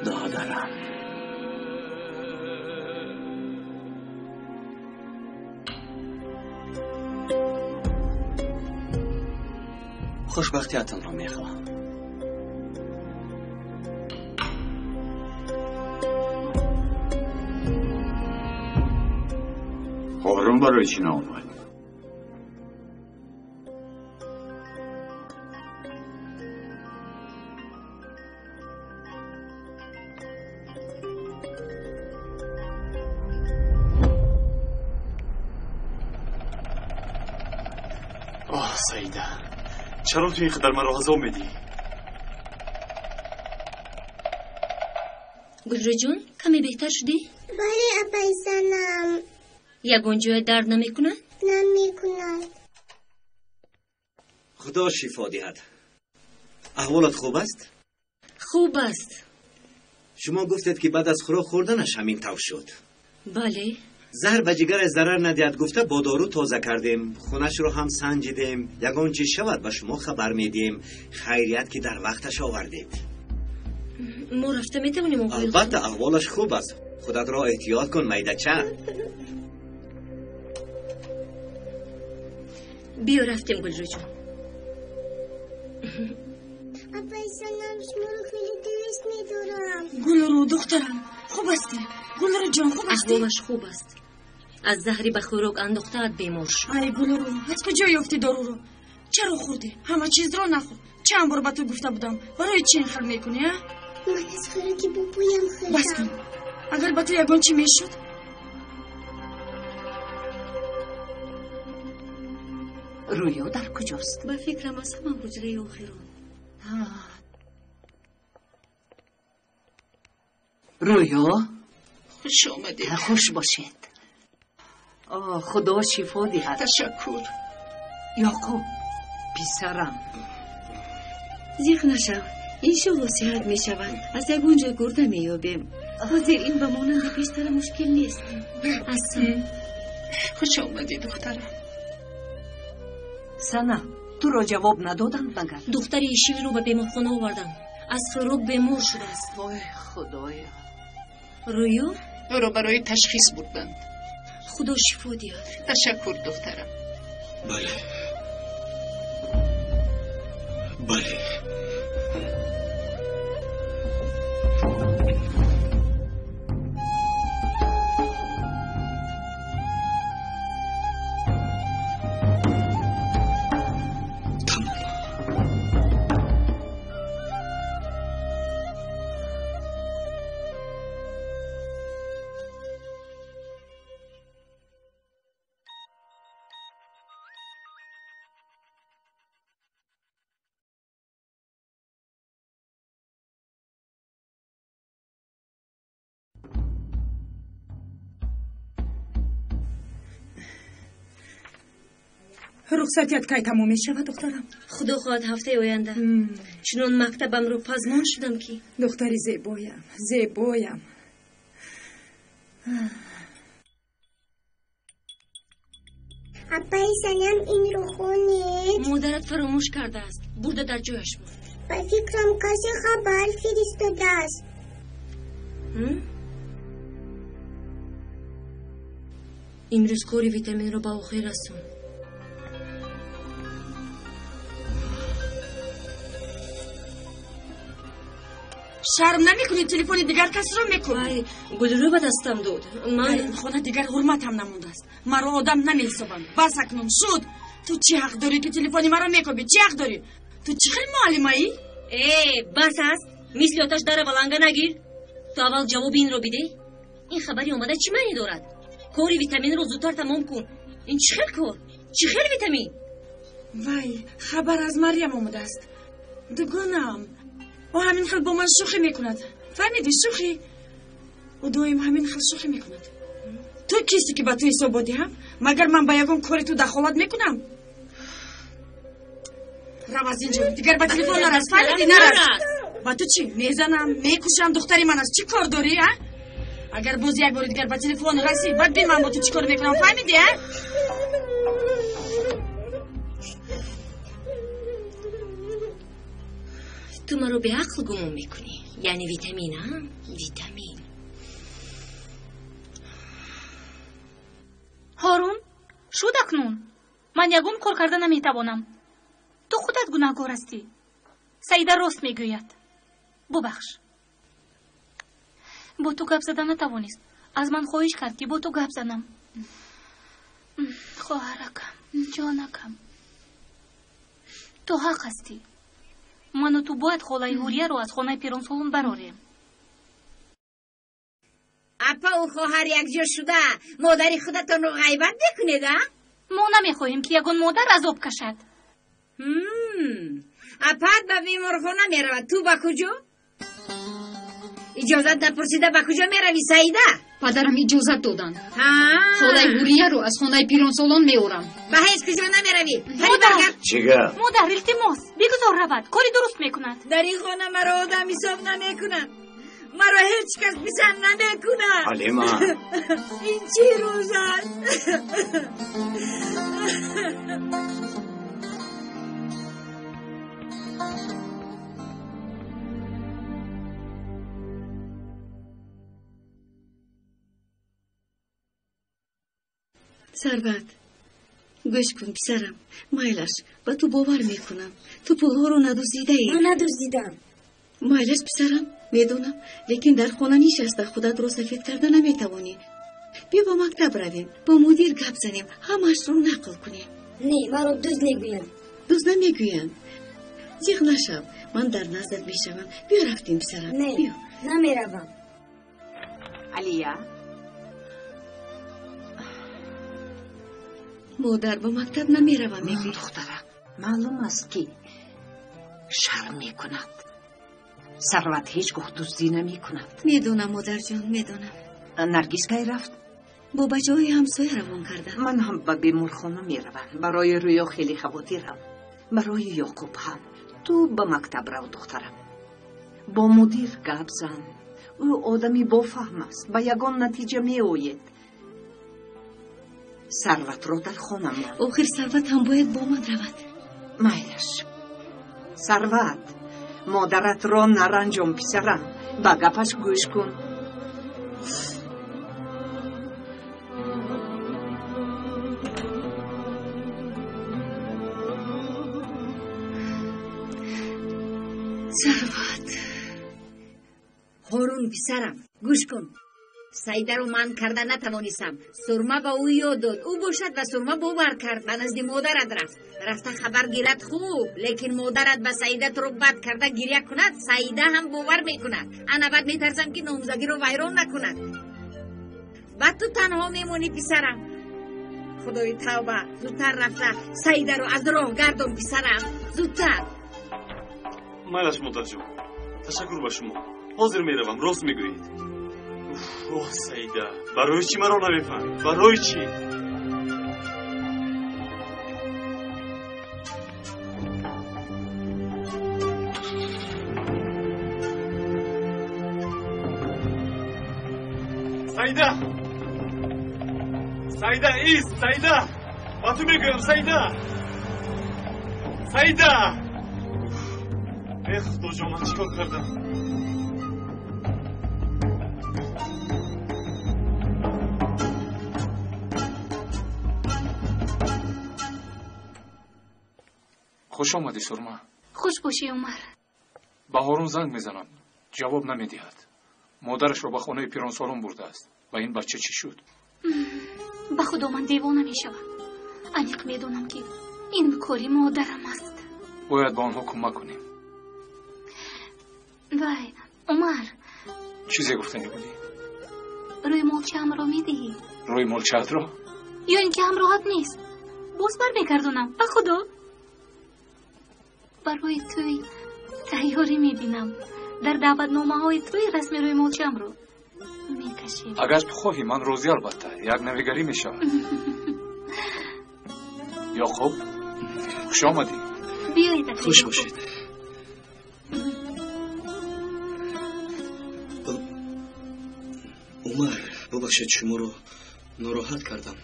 Додарам. Хушбахтиятонро мехоҳам. Ҳорун барои чӣ наомад? Оҳ, Саида, чаро ту ин қадар маро азоб медиҳӣ? Гулрӯҷон, каме беҳтар шудӣ? Бале, апаи Санам. Ягон ҷоя дард намекунад? Намекунад. Худо шифо диҳад. Аҳволат хуб аст? Хуб аст. Шумо гуфтед, ки баъд аз хӯрок хӯрданаш ҳамин тавр шуд. Бале. Заҳр ба ҷигараш зарар надиҳад гуфта бо дору тоза кардем, хунашро ҳам санҷидем. Ягон чиз шавад, ба шумо хабар медиҳем. Хайрият, ки дар вақташ овардед. Мо рафта метавонем, оғои? Албатта, аҳволаш хуб аст. Худатро эҳтиёт кун, майдача. Биё, рафтем, Гулрӯҷон. Апаи Санам, шуморо хеле дӯст медорам. Гулрӯ, духтарам, хуб ҳастӣ? Гулрӯ ҷон, хуб ҳастӣ? Аҳволаш хуб аст. Аз заҳри ба хӯрок андохтаат бемор шуд. Ай Гулрӯ, аз куҷо ёфтӣ доруро? Чаро хӯрдӣ? Ҳама чизро нахӯр. Чанд бор ба ту гуфта будам. Барои чӣ ин хел мекунӣ, а? Ман аз хӯроки бобоям хӯрдам. Бас кун. Агар ба ту ягон чӣ мешуд? Рӯё дар куҷост? Ба фикрам аз ҳама ҳуҷраи охирон. Рӯё? Хуш омадед. Хуш бошед. Худо шифо диҳад. Ташаккур. Ёқуб, писарам. Зиқ нашав. Иншолло сиҳат мешавад. Аз ягон ҷой гурда меёбем. Ҳозир ин ба монанди пештара мушкил нест. Ассалом. Хуш омадӣ, духтарам. Сана, туро ҷавоб надоданд магар? Духтари ишивиро ба беморхона овардам. Аз хӯрок бемор шудааст. Вой, худоё. Рӯё? Ӯро барои ташхис бурданд. Худо шифо диҳад. Ташаккур, духтарам. Бале. Бале. Рухсатият кай тамом мешавад, духтарам? Худо хоҳад ҳафтаи оянда. Чунон мактабамро пазмон шудам ки. Духтари зебоям, зебоям. Апаи Санам инро хонед. Модарат фаромӯш кардааст. Бурда дар ҷояш монд. Ба фикрам касе хабар фиристодааст. Имрӯз кори витаминро ба охир расон. Шарм намекунӣ, телефони дигар касро мекунӣ? Вай, Гулрӯ ба дастам дод. Ман дар ин хона дигар ҳурматам намондааст. Маро одам намеҳисобанд. Бас акнун шуд. Ту чӣ ҳақ дорӣ, ки телефони маро мекобӣ? Чӣ ҳақ дорӣ? Ту чӣ хел муаллимаӣ? Э, бас аст. Мисли оташ дара валанга нагир. Ту аввал ҷавоби инро бидеҳ. Ин хабари омада чӣ маъне дорад? Кори витаминро зудтар тамом кун. Ин чӣ хел кор? Чӣ хел витамин? Вай, хабар аз Марьям омадааст. Дугонам. Ӯ ҳамин хел бо ман шӯхӣ мекунад. Фаҳмидӣ, шӯхӣ? Ӯ доим ҳамин хел шӯхӣ мекунад. Ту кистӣ, ки ба ту ҳисобот диҳам? Магар ман ба ягон кори ту дахолат мекунам? Рав аз инҷо, дигар ба телефон нарас, фаҳмидӣ? Нарас. Ба ту чӣ? Мезанам, мекушам, духтари ман аст. Чӣ кор дорӣ, а? Агар боз як бори дигар ба телефон расӣ, баъд бин ман бо ту чӣ кор мекунам, фаҳмидӣ, а? Ту маро беақл гумон мекунӣ. Яъне витамин, а? Витамин. Ҳорун, шуд акнун. Ман ягон кор карда наметавонам. Ту худат гунаҳкор ҳастӣ. Саида рост мегӯяд. Бубахш. Бо ту гап зада натавонист. Аз ман хоҳиш кард, ки бо ту гап занам. Хоҳаракам, ҷонакам. Ту ҳақ ҳастӣ. Ману ту бояд холаи Ҳурияро аз хонаи пиронсолон барорем. Апа-у хоҳар якҷо шуда модари худатонро ғайбат мекунед, а? Мо намехоҳем, ки ягон модар азоб кашад. Апаат ба беморхона меравад. Ту ба куҷо? Иҷозат напурсида ба куҷо меравӣ, Саида? Падарам иҷозат доданд. Холаи Ҳурияро аз хонаи пиронсолон меорам. Ба ҳеҷ куҷо намеравӣ. Чӣ гап? Модар, илтимос, бигузор равад. Кори дуруст мекунад. Дар ин хона маро одам ҳисоб намекунад. Маро ҳеҷ кас писанд намекунад. Ҳалима. Ин чӣ рӯз аст? Сарват, гӯш кун, писарам. Майлаш, ба ту бовар мекунам. Ту пулҳоро надуздидаӣ. Ман надуздидам. Майлаш, писарам, медонам, лекин дар хона нишаста худатро сафед карда наметавонӣ. Биё ба мактаб равем, бо мудир гап занем, ҳамаашро нақл кунем. Не, маро дузд мегӯянд. Дузд намегӯянд. Зиқ нашав, ман дар наздат мешавам. Биё рафтем, писарам. Не, намеравам. Алия? Модар, ба мактаб намеравам, мегӯӣ. Духтарам, маълум аст ки шарм мекунад. Сарват ҳеҷ гоҳ дуздӣ намекунад. Медонам, модарҷон, медонам. Наргиз кай рафт? Бо бачаҳои ҳамсоя равон кардам. Ман ҳам ба беморхона меравам. Барои Рӯё хеле хавотирам. Барои Ёқуб ҳам. Ту ба мактаб рав, духтарам. Бо мудир гап зан. Ӯ одами бофаҳм аст. Ба ягон натиҷа меояд. Сарватро дар хона мон. Охир Сарват ҳам бояд бо ман равад. Майлаш. Сарват, модаратро наранҷон, писарам. Ба гапаш гӯш кун. Сарват. Ҳорун писарам, гӯш кун. Саидаро ман карда натавонистам. Сурма ба ӯ ёд дод. Ӯ бошад ба Сурма бовар кард, ба назди модарат рафт. Рафта хабар гирад хуб, лекин модарат ба Саида туро бад карда гиря кунад, Саида ҳам бовар мекунад. Ана баъд метарсам ки номзадиро вайрон накунад. Баъд ту танҳо мемонӣ, писарам. Худои тавба, зудтар рафта Саидаро аз роҳ гардон, писарам, зудтар. Майлаш, модарҷон, ташаккур ба шумо. Ҳозир меравам, рост мегӯед. Оҳ, Саида, барои чӣ маро намефаҳмӣ? Барои чӣ? Саида! Саида, ист! Саида! Ба ту мегӯям, Саида! Саида! Э, Худоҷон, ман чӣ кор кардам? Хуш омадӣ, Сурма. Хуш бошӣ, Умар. Ба Ҳорун занг мезанам, ҷавоб намедиҳад. Модарашро ба хонаи пиронсолон бурдааст. Ба ин бача чӣ шуд? Ба худо ман девона мешавам. Аниқ медонам ки ин кори модарам аст. Бояд ба онҳо кӯмак кунем. Вай, Умар. Чизе гуфтанӣ будӣ? Рӯи молчаамро медиҳӣ? Рӯи молчаатро? Ё ин ки ҳамроҳат нест. Боз бармегардонам, ба худо. Барои тӯй тайёрӣ мебинам. Дар даъватномаҳои тӯй расми рӯи молчаамро мекашем. Агар ту хоҳӣ, ман розӣ, албатта. Як навигарӣ мешавад. Ёқуб, хуш омадӣ. Биёед, акай. Хуш бошед. Умар, бубахшед, шуморо нороҳат кардам.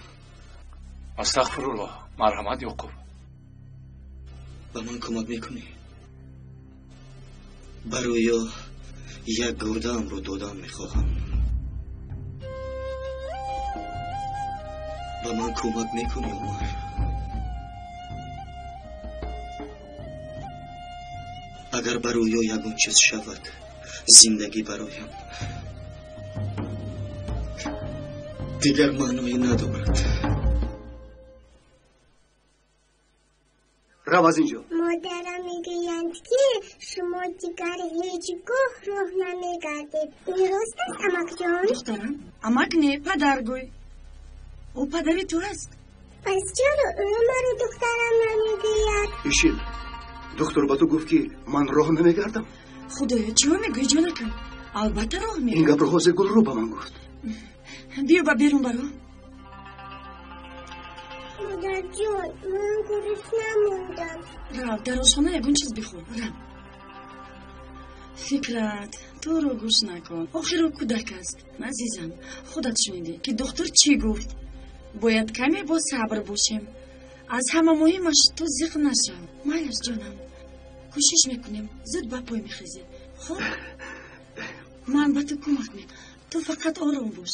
Астағфируллоҳ, марҳамат, Ёқуб. Ба ман кӯмак мекунӣ? Ба Рӯё як гурдаамро додан мехоҳам. Ба ман кӯмак мекунӣ, Умар? Агар ба Рӯё ягон чиз шавад, зиндагӣ бароям дигар маъное надорад. Рав аз инҷо. Модарам мегӯянд ки шумо дигар ҳеҷ гоҳ роҳ намегардед. Ин рост аст, амакҷон? Духтарам, амак не, падар гӯй. Ӯ падари ту аст. Пас чаро ӯ маро духтарам намегӯяд? Ишин, доктор ба ту гуфт ки ман роҳ намегардам. Худоё, чиро мегӯӣ, ҷонакам? Албатта роҳ мегардӣ. Ин гапро ҳозир Гулрӯ ба ман гуфт. Биё ба берун баро. Модарҷон, ман гурусна мондам. Рав, дар ошхона ягон чиз бихӯр. Рав. Фикрат, туро гӯш накун. Охир ӯ кӯдак аст. Азизам, худат шунидӣ ки духтур чӣ гуфт. Бояд каме бо сабр бошем. Аз ҳама муҳимаш ту зиқ нашав. Майлаш, ҷонам. Кӯшиш мекунем, зуд ба пой мехезӣ. Хуб? Ман ба ту кӯмак мекунам. Ту фақат ором бош.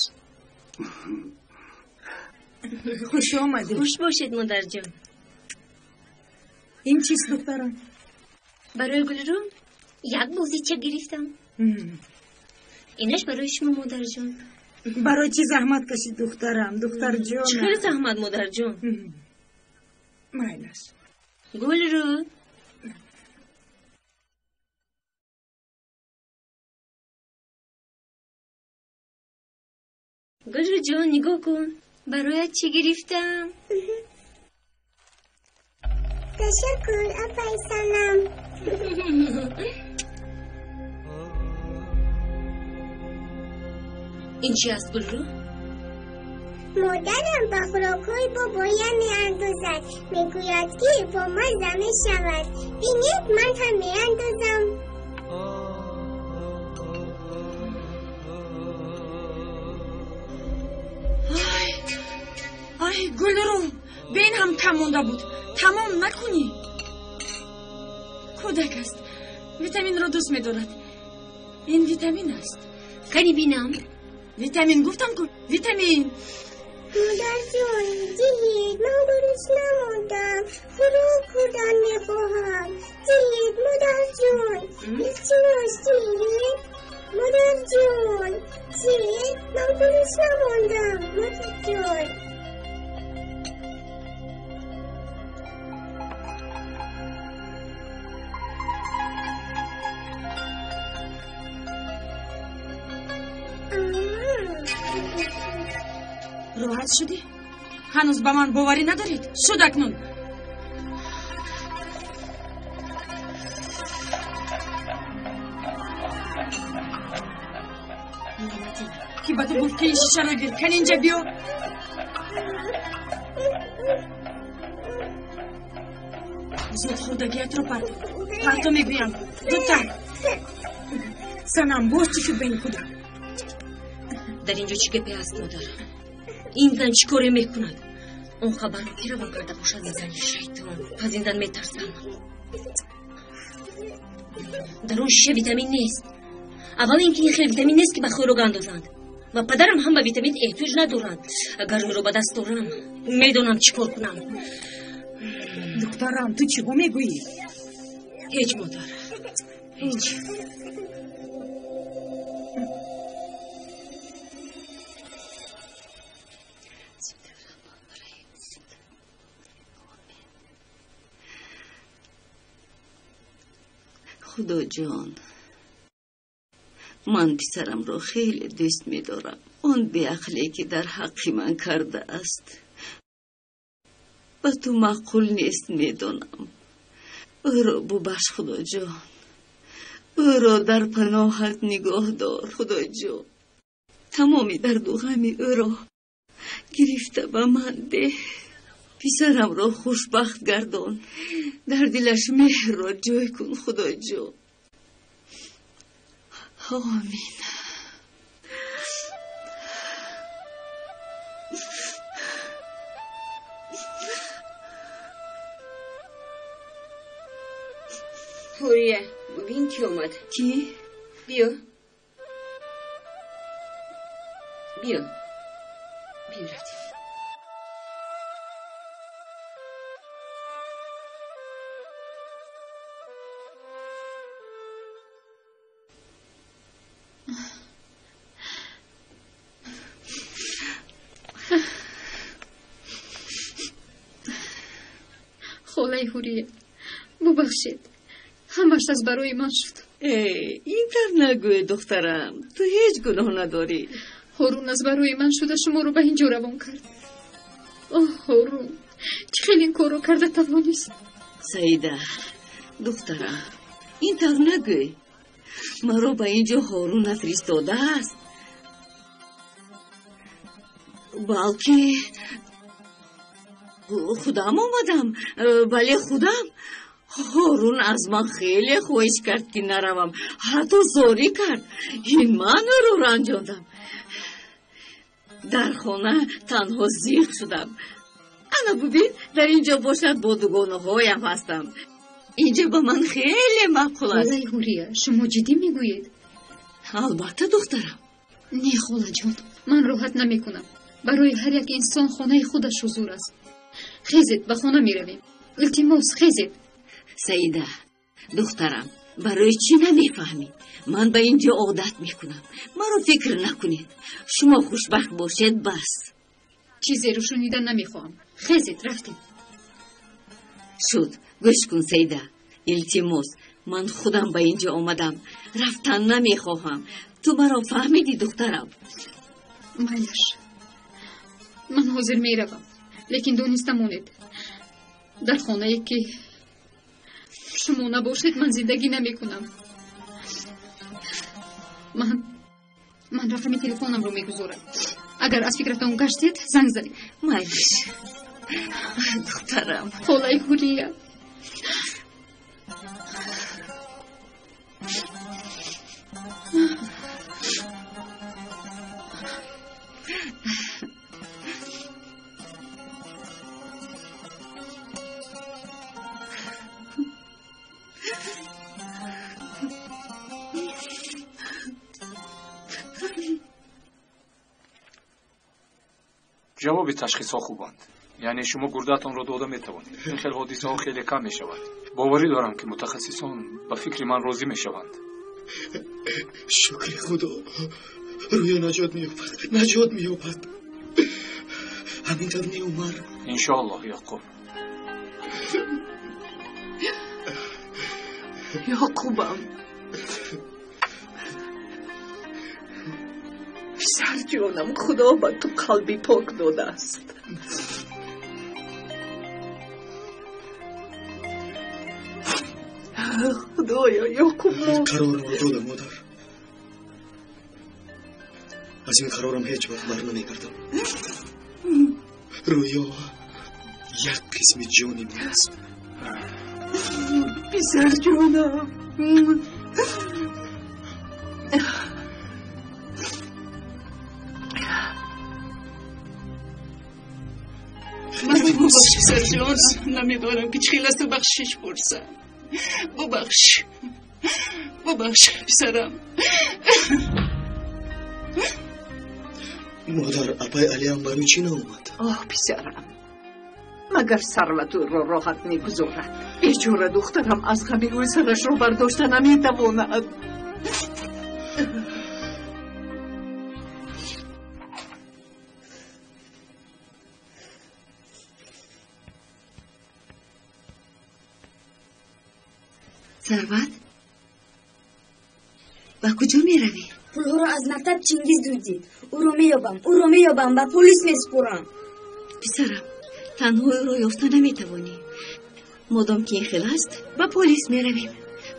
Хуш омадед. Хуш бошед, модарҷон. Ин чист, духтарам? Барои Гулрӯ як бозича гирифтам. Инаш барои шумо, модарҷон. Барои чӣ заҳмат кашид, духтарам, духтарҷонам? Чӣ хеле заҳмат, модарҷон? Майлаш. Гулрӯ. Гулрӯ ҷон, нигоҳ кун. Бароят чӣ гирифтам? Ташаккур, апай Санам. Ин чӣ аст, Гулрӯ? Модарам ба хӯрокҳои бобоям меандозад. Мегӯяд, ки бомазза мешавад. Бинед, ман ҳам меандозам. Ай, Гулрӯ, бин ҳам кам монда буд. Тамом накунӣ. Кӯдак аст. Витаминро дӯст медорад. Ин витамин аст. Кани бинам? Витамин гуфтам ку, витамин. Модарҷон, диҳед, ман гурусна мондам. Хӯрок хӯрдан мехоҳам. Диҳед, модарҷон. Илтимос, диҳед. Модарҷон, диҳед, ман гурусна мондам. Модарҷон. Роҳат шудӣ? Ҳанӯз ба ман боварӣ надоред? Шуд акнун. Ки ба ту гуфт, ки ин шишаро гир? Кан инҷа биё. Зуд хӯрдагиятро парто. Парто мегӯям. Зудтар. Санам, боз чӣ шуд ба ин кӯдак? Дар инҷо чӣ гапе ҳаст, модар? Ин зан чӣ коре мекунад? Он хабарро ки равон карда бошад? Зани шайтон. Аз ин зан метарсам. Дар он шиша витамин нест. Аввал ин ки ин хел витамин нест, ки ба хӯрок андозанд. Ва падарам ҳам ба витамин эҳтиёҷ надоранд. Агар ӯро ба даст дорам, медонам чӣ кор кунам. Духтарам, ту чиҳо мегӯӣ? Ҳеҷ, модар, ҳеҷ. Худоҷон, ман писарамро хеле дӯст медорам. Он беақле, ки дар ҳаққи ман кардааст, ба ту маъқул нест, медонам. Ӯро бубахш, Худоҷон. Ӯро дар паноҳат нигоҳ дор, Худоҷон. Тамоми дарду ғами ӯро гирифта ба ман деҳ. Писарамро хушбахт гардон. Дар дилаш меҳрро ҷой кун, Худоҷон. Омин. Ҳурия, бубин ки омад. Кӣ? Биё. Биё. Биё, рафтем. Холаи Ҳурия, бубахшед, ҳамаш аз барои ман шуд. Ин тавр нагӯй, духтарам, ту ҳеҷ гуноҳ надорӣ. Ҳорун аз барои ман шуда шуморо ба ин ҷо равон кард. Оҳ, Ҳорун, чӣ хел ин корро карда тавонист? Саида, духтарам, ин тавр нагӯй. Маро ба ин ҷо Ҳорун нафиристодааст, балки худам омадам. Бале, худам. Ҳорун аз ман хеле хоҳиш кард, ки наравам, ҳатто зорӣ кард. Ин ман ӯро ранҷондам. Дар хона танҳо зиқ шудам. Ана бубин, дар ин ҷо бошад бо дугонаҳоям ҳастам. Инҷо ба ман хеле маъқул аст. Холаи Ҳурия, шумо ҷиддӣ мегӯед? Албатта, духтарам. Не, холаҷон, ман роҳат намекунам. Барои ҳар як инсон хонаи худаш ҳузур аст. Хезед, ба хона меравем. Илтимос, хезед. Саида, духтарам, Барои чӣ намефаҳмӣ? Ман ба ин ҷо одат мекунам. Маро фикр накунед. Шумо хушбахт бошед, бас. Чизеро шунида намехоҳам. Хезед, рафтем. Шуд, гӯш кун, Саида. Илтимос, ман худам ба ин ҷо омадам. Рафтан намехоҳам. Ту маро фаҳмидӣ, духтарам? Майлаш, ман ҳозир меравам, лекин дониста монед, дар хонае ки шумо набошед, ман зиндагӣ намекунам. Ман рақами телефонамро мегузорам. Агар аз фикратон гаштед, занг занед. Майлаш, духтарам. Холаи Ҳурия. Ҷавоби ташхисҳо хубанд. Яъне шумо гурдаатонро дода метавонед. Ин хел ҳодисаҳо хеле кам мешавад. Боварӣ дорам, ки мутахассисон ба фикри ман розӣ мешаванд. Шукри Худо, Рӯё наҷот меёбад, наҷот меёбад. Ҳамин тавр не, Умар? Иншоаллоҳ, Яқуб. Ёқубам, писарҷонам, Худо ба ту қалби пок додааст. Худоё, Ёқуб, қарорамро додам, модар. Аз ин қарорам ҳеҷ вақт бар намегардам. Рӯё як қисми ҷони ман аст. Писарҷонам. Маро бубахш, писарҷон. Намедонам, ки чӣ хел аз ту бахшиш пурсам. Бубахш, бубахш, писарам. Модар, апай Алиам барои чӣ наомад? Оҳ, писарам, магар сарват ӯро роҳат мегузорад? Бечора духтарам аз ғами ӯ сарашро бардошта наметавонад. Сарват, ба куҷо меравӣ? Пулҳоро аз мактаб Чингиз дуздид. Ӯро меёбам, ӯро меёбам, ба полис месупорам. Писарам, танҳо ӯро ёфта наметавонӣ. Модом ки ин хел аст, ба полис меравем.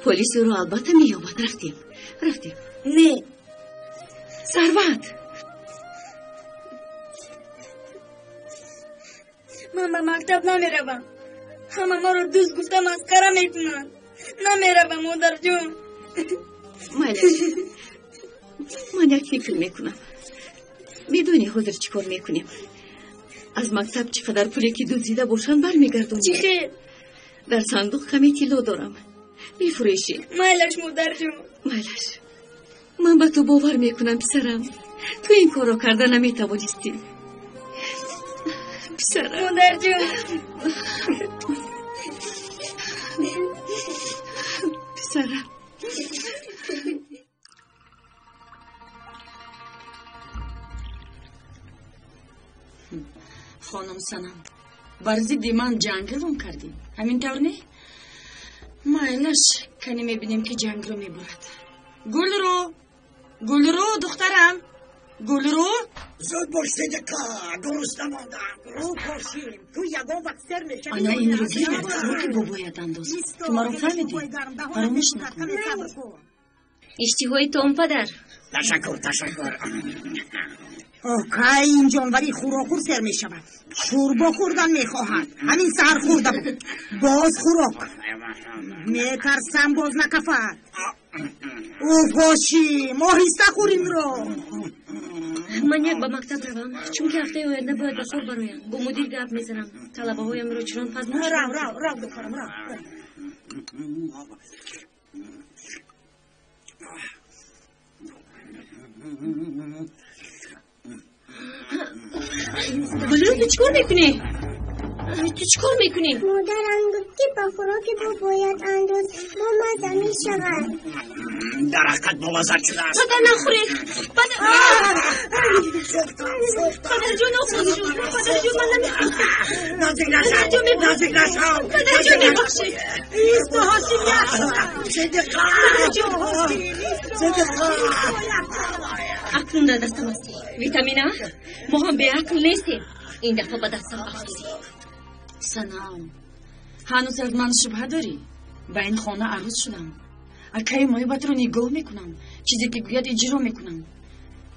Полис ӯро албатта меёбад. Рафтем, рафтем. Не. Сарват! Ман ба мактаб намеравам. Ҳама маро дузд гуфта масхара мекунанд. Намеравам, модарҷон. Майлаш, ман як фикр мекунам. Медонӣ ҳозир чӣ кор мекунем? Аз мактаб чӣ қадар пуле ки дуздида бошанд, бармегардонем. Чӣ хел? Дар сандуқ каме тилло дорам. Мефурӯшем. Майлаш, модарҷон. Майлаш, ман ба ту бовар мекунам, писарам. Ту ин корро карда наметавонистӣ. Писарам. Модарҷон. Писарам. Хонум Санам, бар зидди ман ҷанг эълон кардӣ, ҳамин тавр не? Майлаш, кане мебинем, ки ҷангро мебурад. Гулрӯ, Гулрӯ, духтарам, Гулрӯ. Зуд бош, Сидиқа, дуруст намондам. Рӯ пошим, ту ягон вақт сер мешавӣ. Ана инро гир дар хӯроки бобоят андоз. Ту маро фаҳмидӣ? Фаромӯш накун. Иштиҳои том, падар. Ташаккур, ташаккур. Кай ин ҷонвари хӯрокхӯр сер мешавад? Шӯрбо хӯрдан мехоҳад. Ҳамин саҳар хӯрда буд. Боз хӯрок. Метарсам, боз накафад. Уф, Ҳошим, оҳиста хӯр инро. Ман як ба мактаб равам, чунки ҳафтаи оянда бояд ба кор бароям. Бо мудир гап мезанам. Талабаҳоямро чунон пазмон. Рав, рав, рав, духтарам, рав. Гулрӯ, ту чӣ кор мекунӣ? Ту чӣ кор мекунӣ? Модарам гуфт, ки ба хӯроки бо бояд андоз, бо мазза мешавад. Дар ҳақиқат бомазза шудааст. Падар, нахӯред. Падарҷон, оғоз шуд. Падарҷон, ман намехӯрам. Наздик нашав, наздик нашав. Падарҷон, мебахшед. Исто, Ҳошим, Сидиқа, Сидиқа. Акнун дар дастам ҳастӣ. Витамина, мо ҳам беақл нестем. Ин дафъа ба дастам афтидӣ. Санам, ҳанӯз аз ман шубҳа дорӣ? Ба ин хона арӯз шудам. Акаи моҳибатро нигоҳ мекунам. Чизе ки гӯяд иҷро мекунам.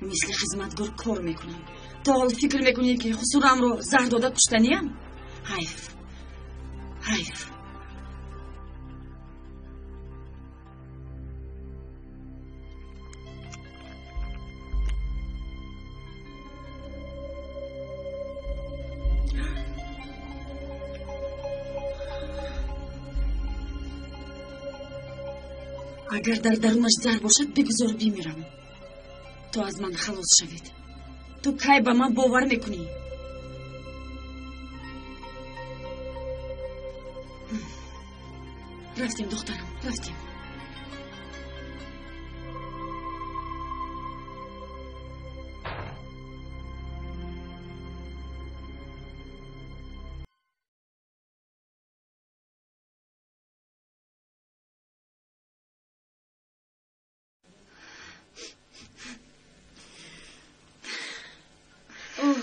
Мисли хизматгор кор мекунам. То ҳол фикр мекунӣ, ки хусурамро заҳр дода куштаниям? Ҳайф, ҳайф. Агар дар дарунаш заҳр бошад, бигузор бимирам, то аз ман халос шавед. Ту кай ба ман бовар мекунӣ? Рафтем, духтарам, рафтем.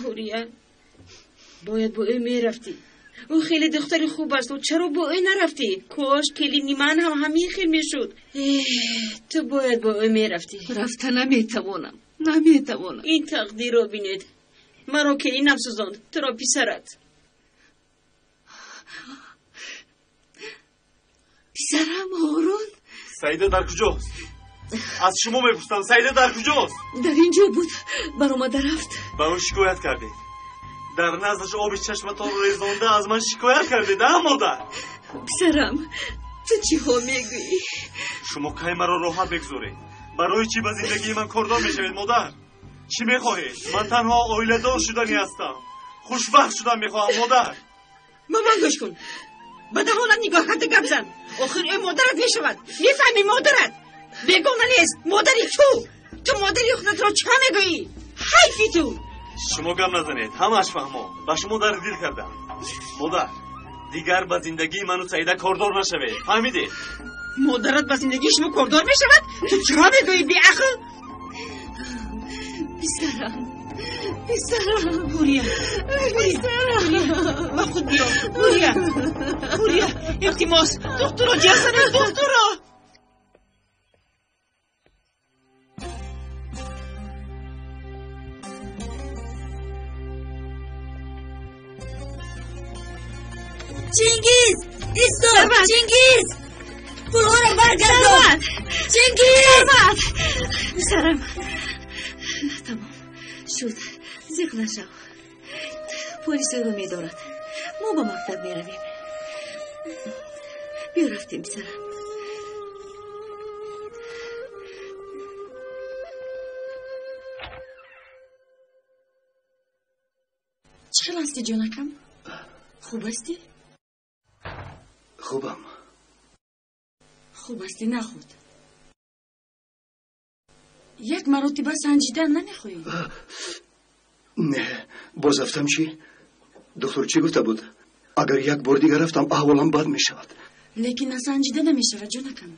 Ҳурия, бояд бо ӯ мерафтӣ. Ӯ хеле духтари хуб аст. Чаро бо ӯ нарафтӣ? Кош келини ман ҳам ҳамин хел мешуд. Ту бояд бо ӯ мерафтӣ. Рафта наметавонам, наметавонам. Ин тақдирро бинед. Маро келинам сӯзонд, туро писарат. Писарам Ҳорун. Саида дар куҷост? Аз шумо мепурсам, Саида дар куҷост? Дар ин ҷо буд, баромада рафт. Ба ӯ шикоят кардед. Дар наздаш оби чашматонро резонда аз ман шикоят кардед, а модар? Писарам, ту чиҳо мегӯӣ? Шумо кай маро роҳат мегузоред? Барои чӣ ба зиндагии ман кордор мешавед, модар? Чӣ мехоҳед? Ман танҳо оиладор шудани ҳастам. Хушбахт шудан мехоҳам, модар. Ба ман гӯш кун. Ба даҳонат нигоҳ карда гап зан. Охир ӯ модарат мешавад. Мефаҳмӣ, модарат? Бегона нест, модари ту. Ту модари худатро чӣ мегӯӣ? Ҳайфи ту. Шумо гап назанед, ҳамааш фаҳмо. Ба шумо дарди дил кардам. Модар, дигар ба зиндагии ману Саида кордор нашавед. Фаҳмидед? Модарат ба зиндагии шумо кордор мешавад? Ту чиро мегӯӣ, беақл? Писарам, писарам. Ҳурия, писарам, ба худ биё. Ҳурия, Ҳурия, илтимос, духтуро ҷеғ занед, духтуро. Чингиз, исто! Чингиз! Пулҳоро баргардон! Чингиз! Писарам, тамом шуд, зиқ нашав. Полис ӯро медорад. Мо ба мактаб меравем. Биё, рафтем, писарам. Чӣ хел ҳастӣ, ҷонакам? Хуб ҳастӣ? Хубам. Хуб ҳастӣ, нахуд. Як маротиба санҷидан намехоҳӣ? Не, боз рафтам чӣ? Доктор чӣ гуфта буд? Агар як бор дигар рафтам, аҳволам бад мешавад. Лекин насанҷида намешавад, ҷонакам.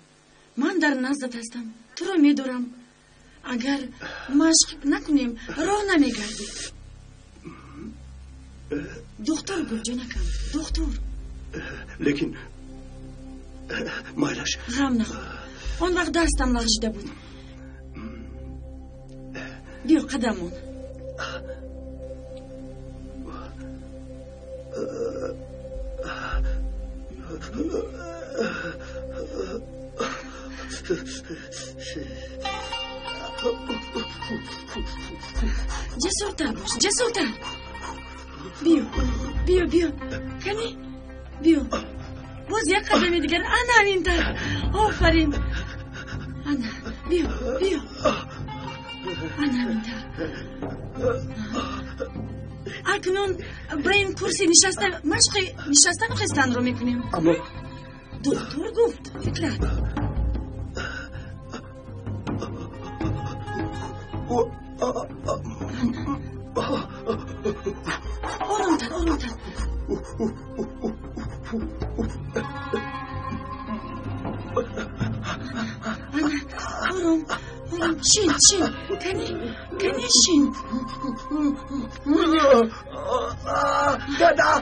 Ман дар наздат ҳастам, туро медорам. Агар машқ накунем, роҳ намегардӣ. Духтур гуфт, ҷонакам, духтур. Лекин майлаш. Ғам нахӯр. Он вақт дастам лағжида буд. Биё, қадамон. Ҷасуртар бош, ҷасуртар. Биё, биё, биё. Кани? Биё. Боз як қадами дигар. Ана ҳаминтар. Офарин. Ана, биё, биё. Ана ҳаминтар. Акнун ба ин курси нишаста машқи нишастану хестанро мекунем. Аммо Доктор гуфт, Фикрат. Оромтар, оромтар. Ана, ором, ором, шин, шин, кани, кани шин. Дада,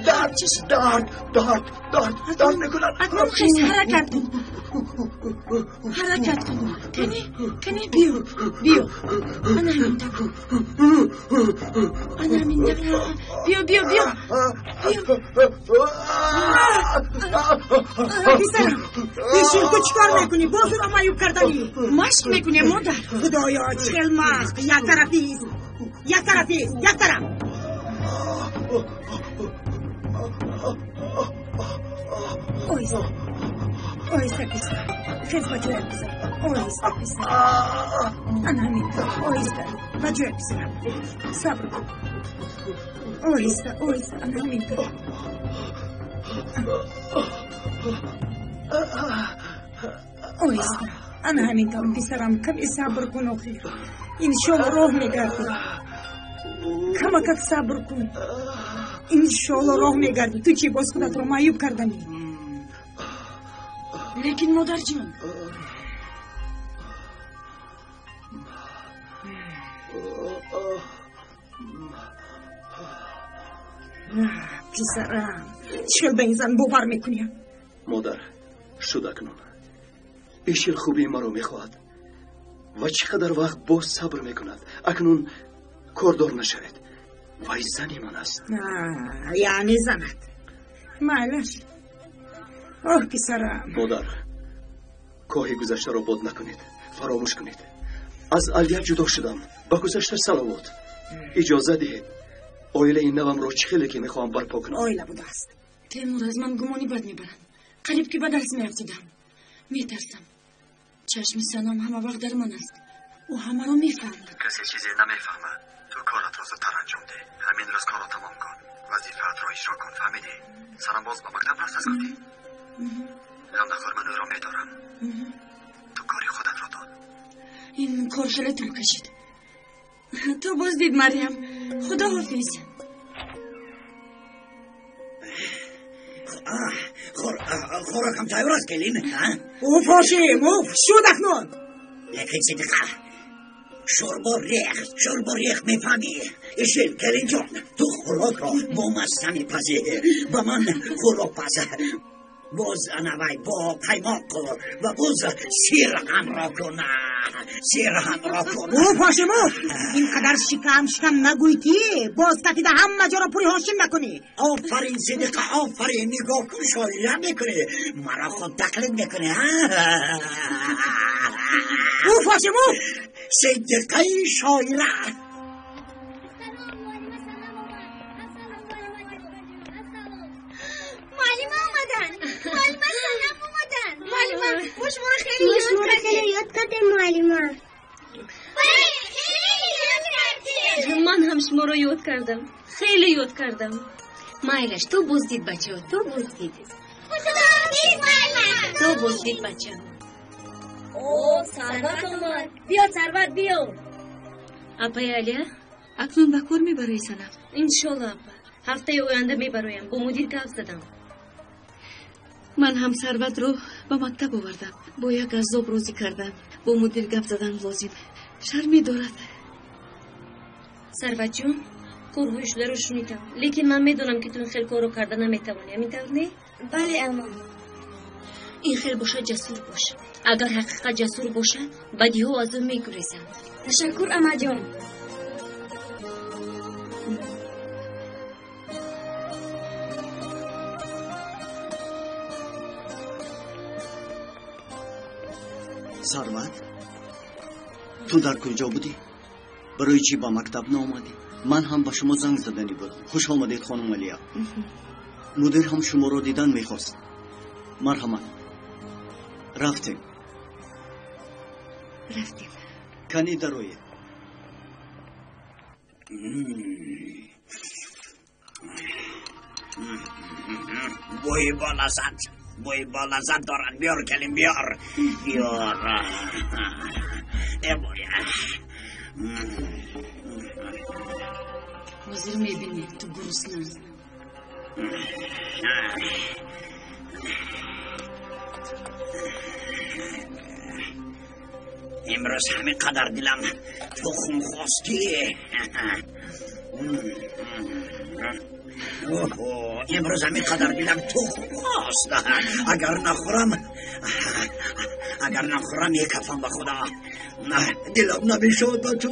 дард, дард, дард, дард, дард мекунад. Акнун хез, ҳаракат кун. Ҳаракат кун. Кани, кани, биё, биё. Ана ҳамин тавр. Ана ҳамин тавр. Биё, биё, биё. Биё. Писарам, бишин, ту чӣ кор мекунӣ? Боз ӯро маъюб карданӣ. Машқ мекунем, модар. Худоё, чӣ хел машқ? Як тарафист. Як тарафист, як тараф. Оҳиста, оҳиста, писар. Хез, ба ҷоят бизар. Оҳиста, писар. Ана ҳамин тавр, оҳиста. Ба ҷоят бизарам. Сабр кун. Оҳиста, оҳиста, ана ҳамин тавр. Оҳиста, ана ҳамин тавр, писарам. Каме сабр кун, охир. Иншолло роҳ мегардӣ. Камакак сабр кун. Иншолло роҳ мегардӣ. Ту чӣ, боз худатро маъюб карданӣ? Лекин модарҷон. Писарам, чӣ хел ба ин зан бовар мекунӣ? Модар, шуд акнун. Ишил хубии маро мехоҳад ва чӣ қадар вақт боз сабр мекунад. Акнун кордор нашавед. Вай зани ман аст. Яъне занат. Майлаш. Оҳ, писарам. Модар, коҳи гузаштаро бод накунед, фаромӯш кунед. Аз Алия ҷудо шудам. Ба гузашта салавот. Иҷоза диҳед оилаи навамро чӣ хеле ки мехоҳам барпо кунам. Оила будааст. Темур, аз ман гумони бад мебаранд. Қариб ки ба дарс меафтидам. Метарсам. Чашми Санам ҳама вақт дар ман аст. Ӯ ҳамаро мефаҳмад. Касе чизе намефаҳмад. Ту коратро зудтар анҷом деҳ. Ҳамин рӯз корро тамом кун. Вазифаатро иҷро кун, фаҳмидӣ? Санам боз ба мактаб рафт аст, гуфтӣ? Ғам нахӯр, ман ӯро медорам. Ту кори худатро дод. Ин кор хеле тӯл кашид. Ту боз дид, Марьям. Худо ҳофиз. Хӯрокам тайёр аст, келин? Уф, Ҳошим, уф, шуд акнун. Лекин Сидиқа, шӯрбо рехт, шӯрбо рехт, мефаҳмӣ? Ишил, келинҷон, ту хӯрокро бо мазза мепазӣ. Ба ман хӯрок паз. Боз анавай бо қаймоқ ва боз сир ҳамроҳ кун. Сир ҳамроҳ кун. Уф, Ҳошим, уф, ин қадар шикам шикам нагӯй ки боз кафида ҳама ҷоро пури Ҳошим накунӣ. Офарин, Сидиқа, офарин. Нигоҳ кун, шоира мекунӣ. Маро худ тақлид мекунӣ. Уф, Ҳошим, уф. Сидиқаи шоира. Муаллима омаданд. Муаллима Санам омаданд. Муаллима, мо шуморо хеле ёд кардем, муаллима. Хеле ёд кардем. Ман ҳам шуморо ёд кардам. Хеле ёд кардам. Майлаш, ту боз дид, бачаҳо, ту боз дид. Худоҳофиз, муаллима. Ту боз дид, бачаҳо. О, Сарват омад. Биё, Сарват, биё. Апаи Алия, акнун ба кор мебароӣ, Санам? Иншолло, апа. Ҳафтаи оянда мебароям. Бо мудир гап задам. Ман ҳам Сарватро ба мактаб овардам. Бо як азоб розӣ кардам. Бо мудир гап задан лозим. Шарме дорад. Сарватҷон, корҳои шударо шунидам. Лекин ман медонам ки ту ин хел корро карда наметавонӣ. Ҳамин тавр не? Бале, ама. Ин хел бошад, ҷасур бош. Агар ҳақиқат ҷасур бошад, бадиҳо аз ӯ мегурезанд. Ташаккур, амаҷон. Сарват, ту дар куҷо будӣ? Барои чӣ ба мактаб наомадӣ? Ман ҳам ба шумо занг заданӣ будам. Хуш омадед, хонум Алия. Мудир ҳам шуморо дидан мехост. Марҳамат. Рафтем. Рафтем. Кани дароед. Бӯи болаззат, бӯи болаззат дорад. Биёр, келин, биёр, биёр. Э бой. Ҳозир мебинӣ, ту гурусна. Имрӯз ҳамин қадар дилам тухм хост ки имрӯз ҳамин қадар дилам тухм хост. Агар нахӯрам, агар нахӯрам, мекафам. Ба худо, дилам намешавад ба ту.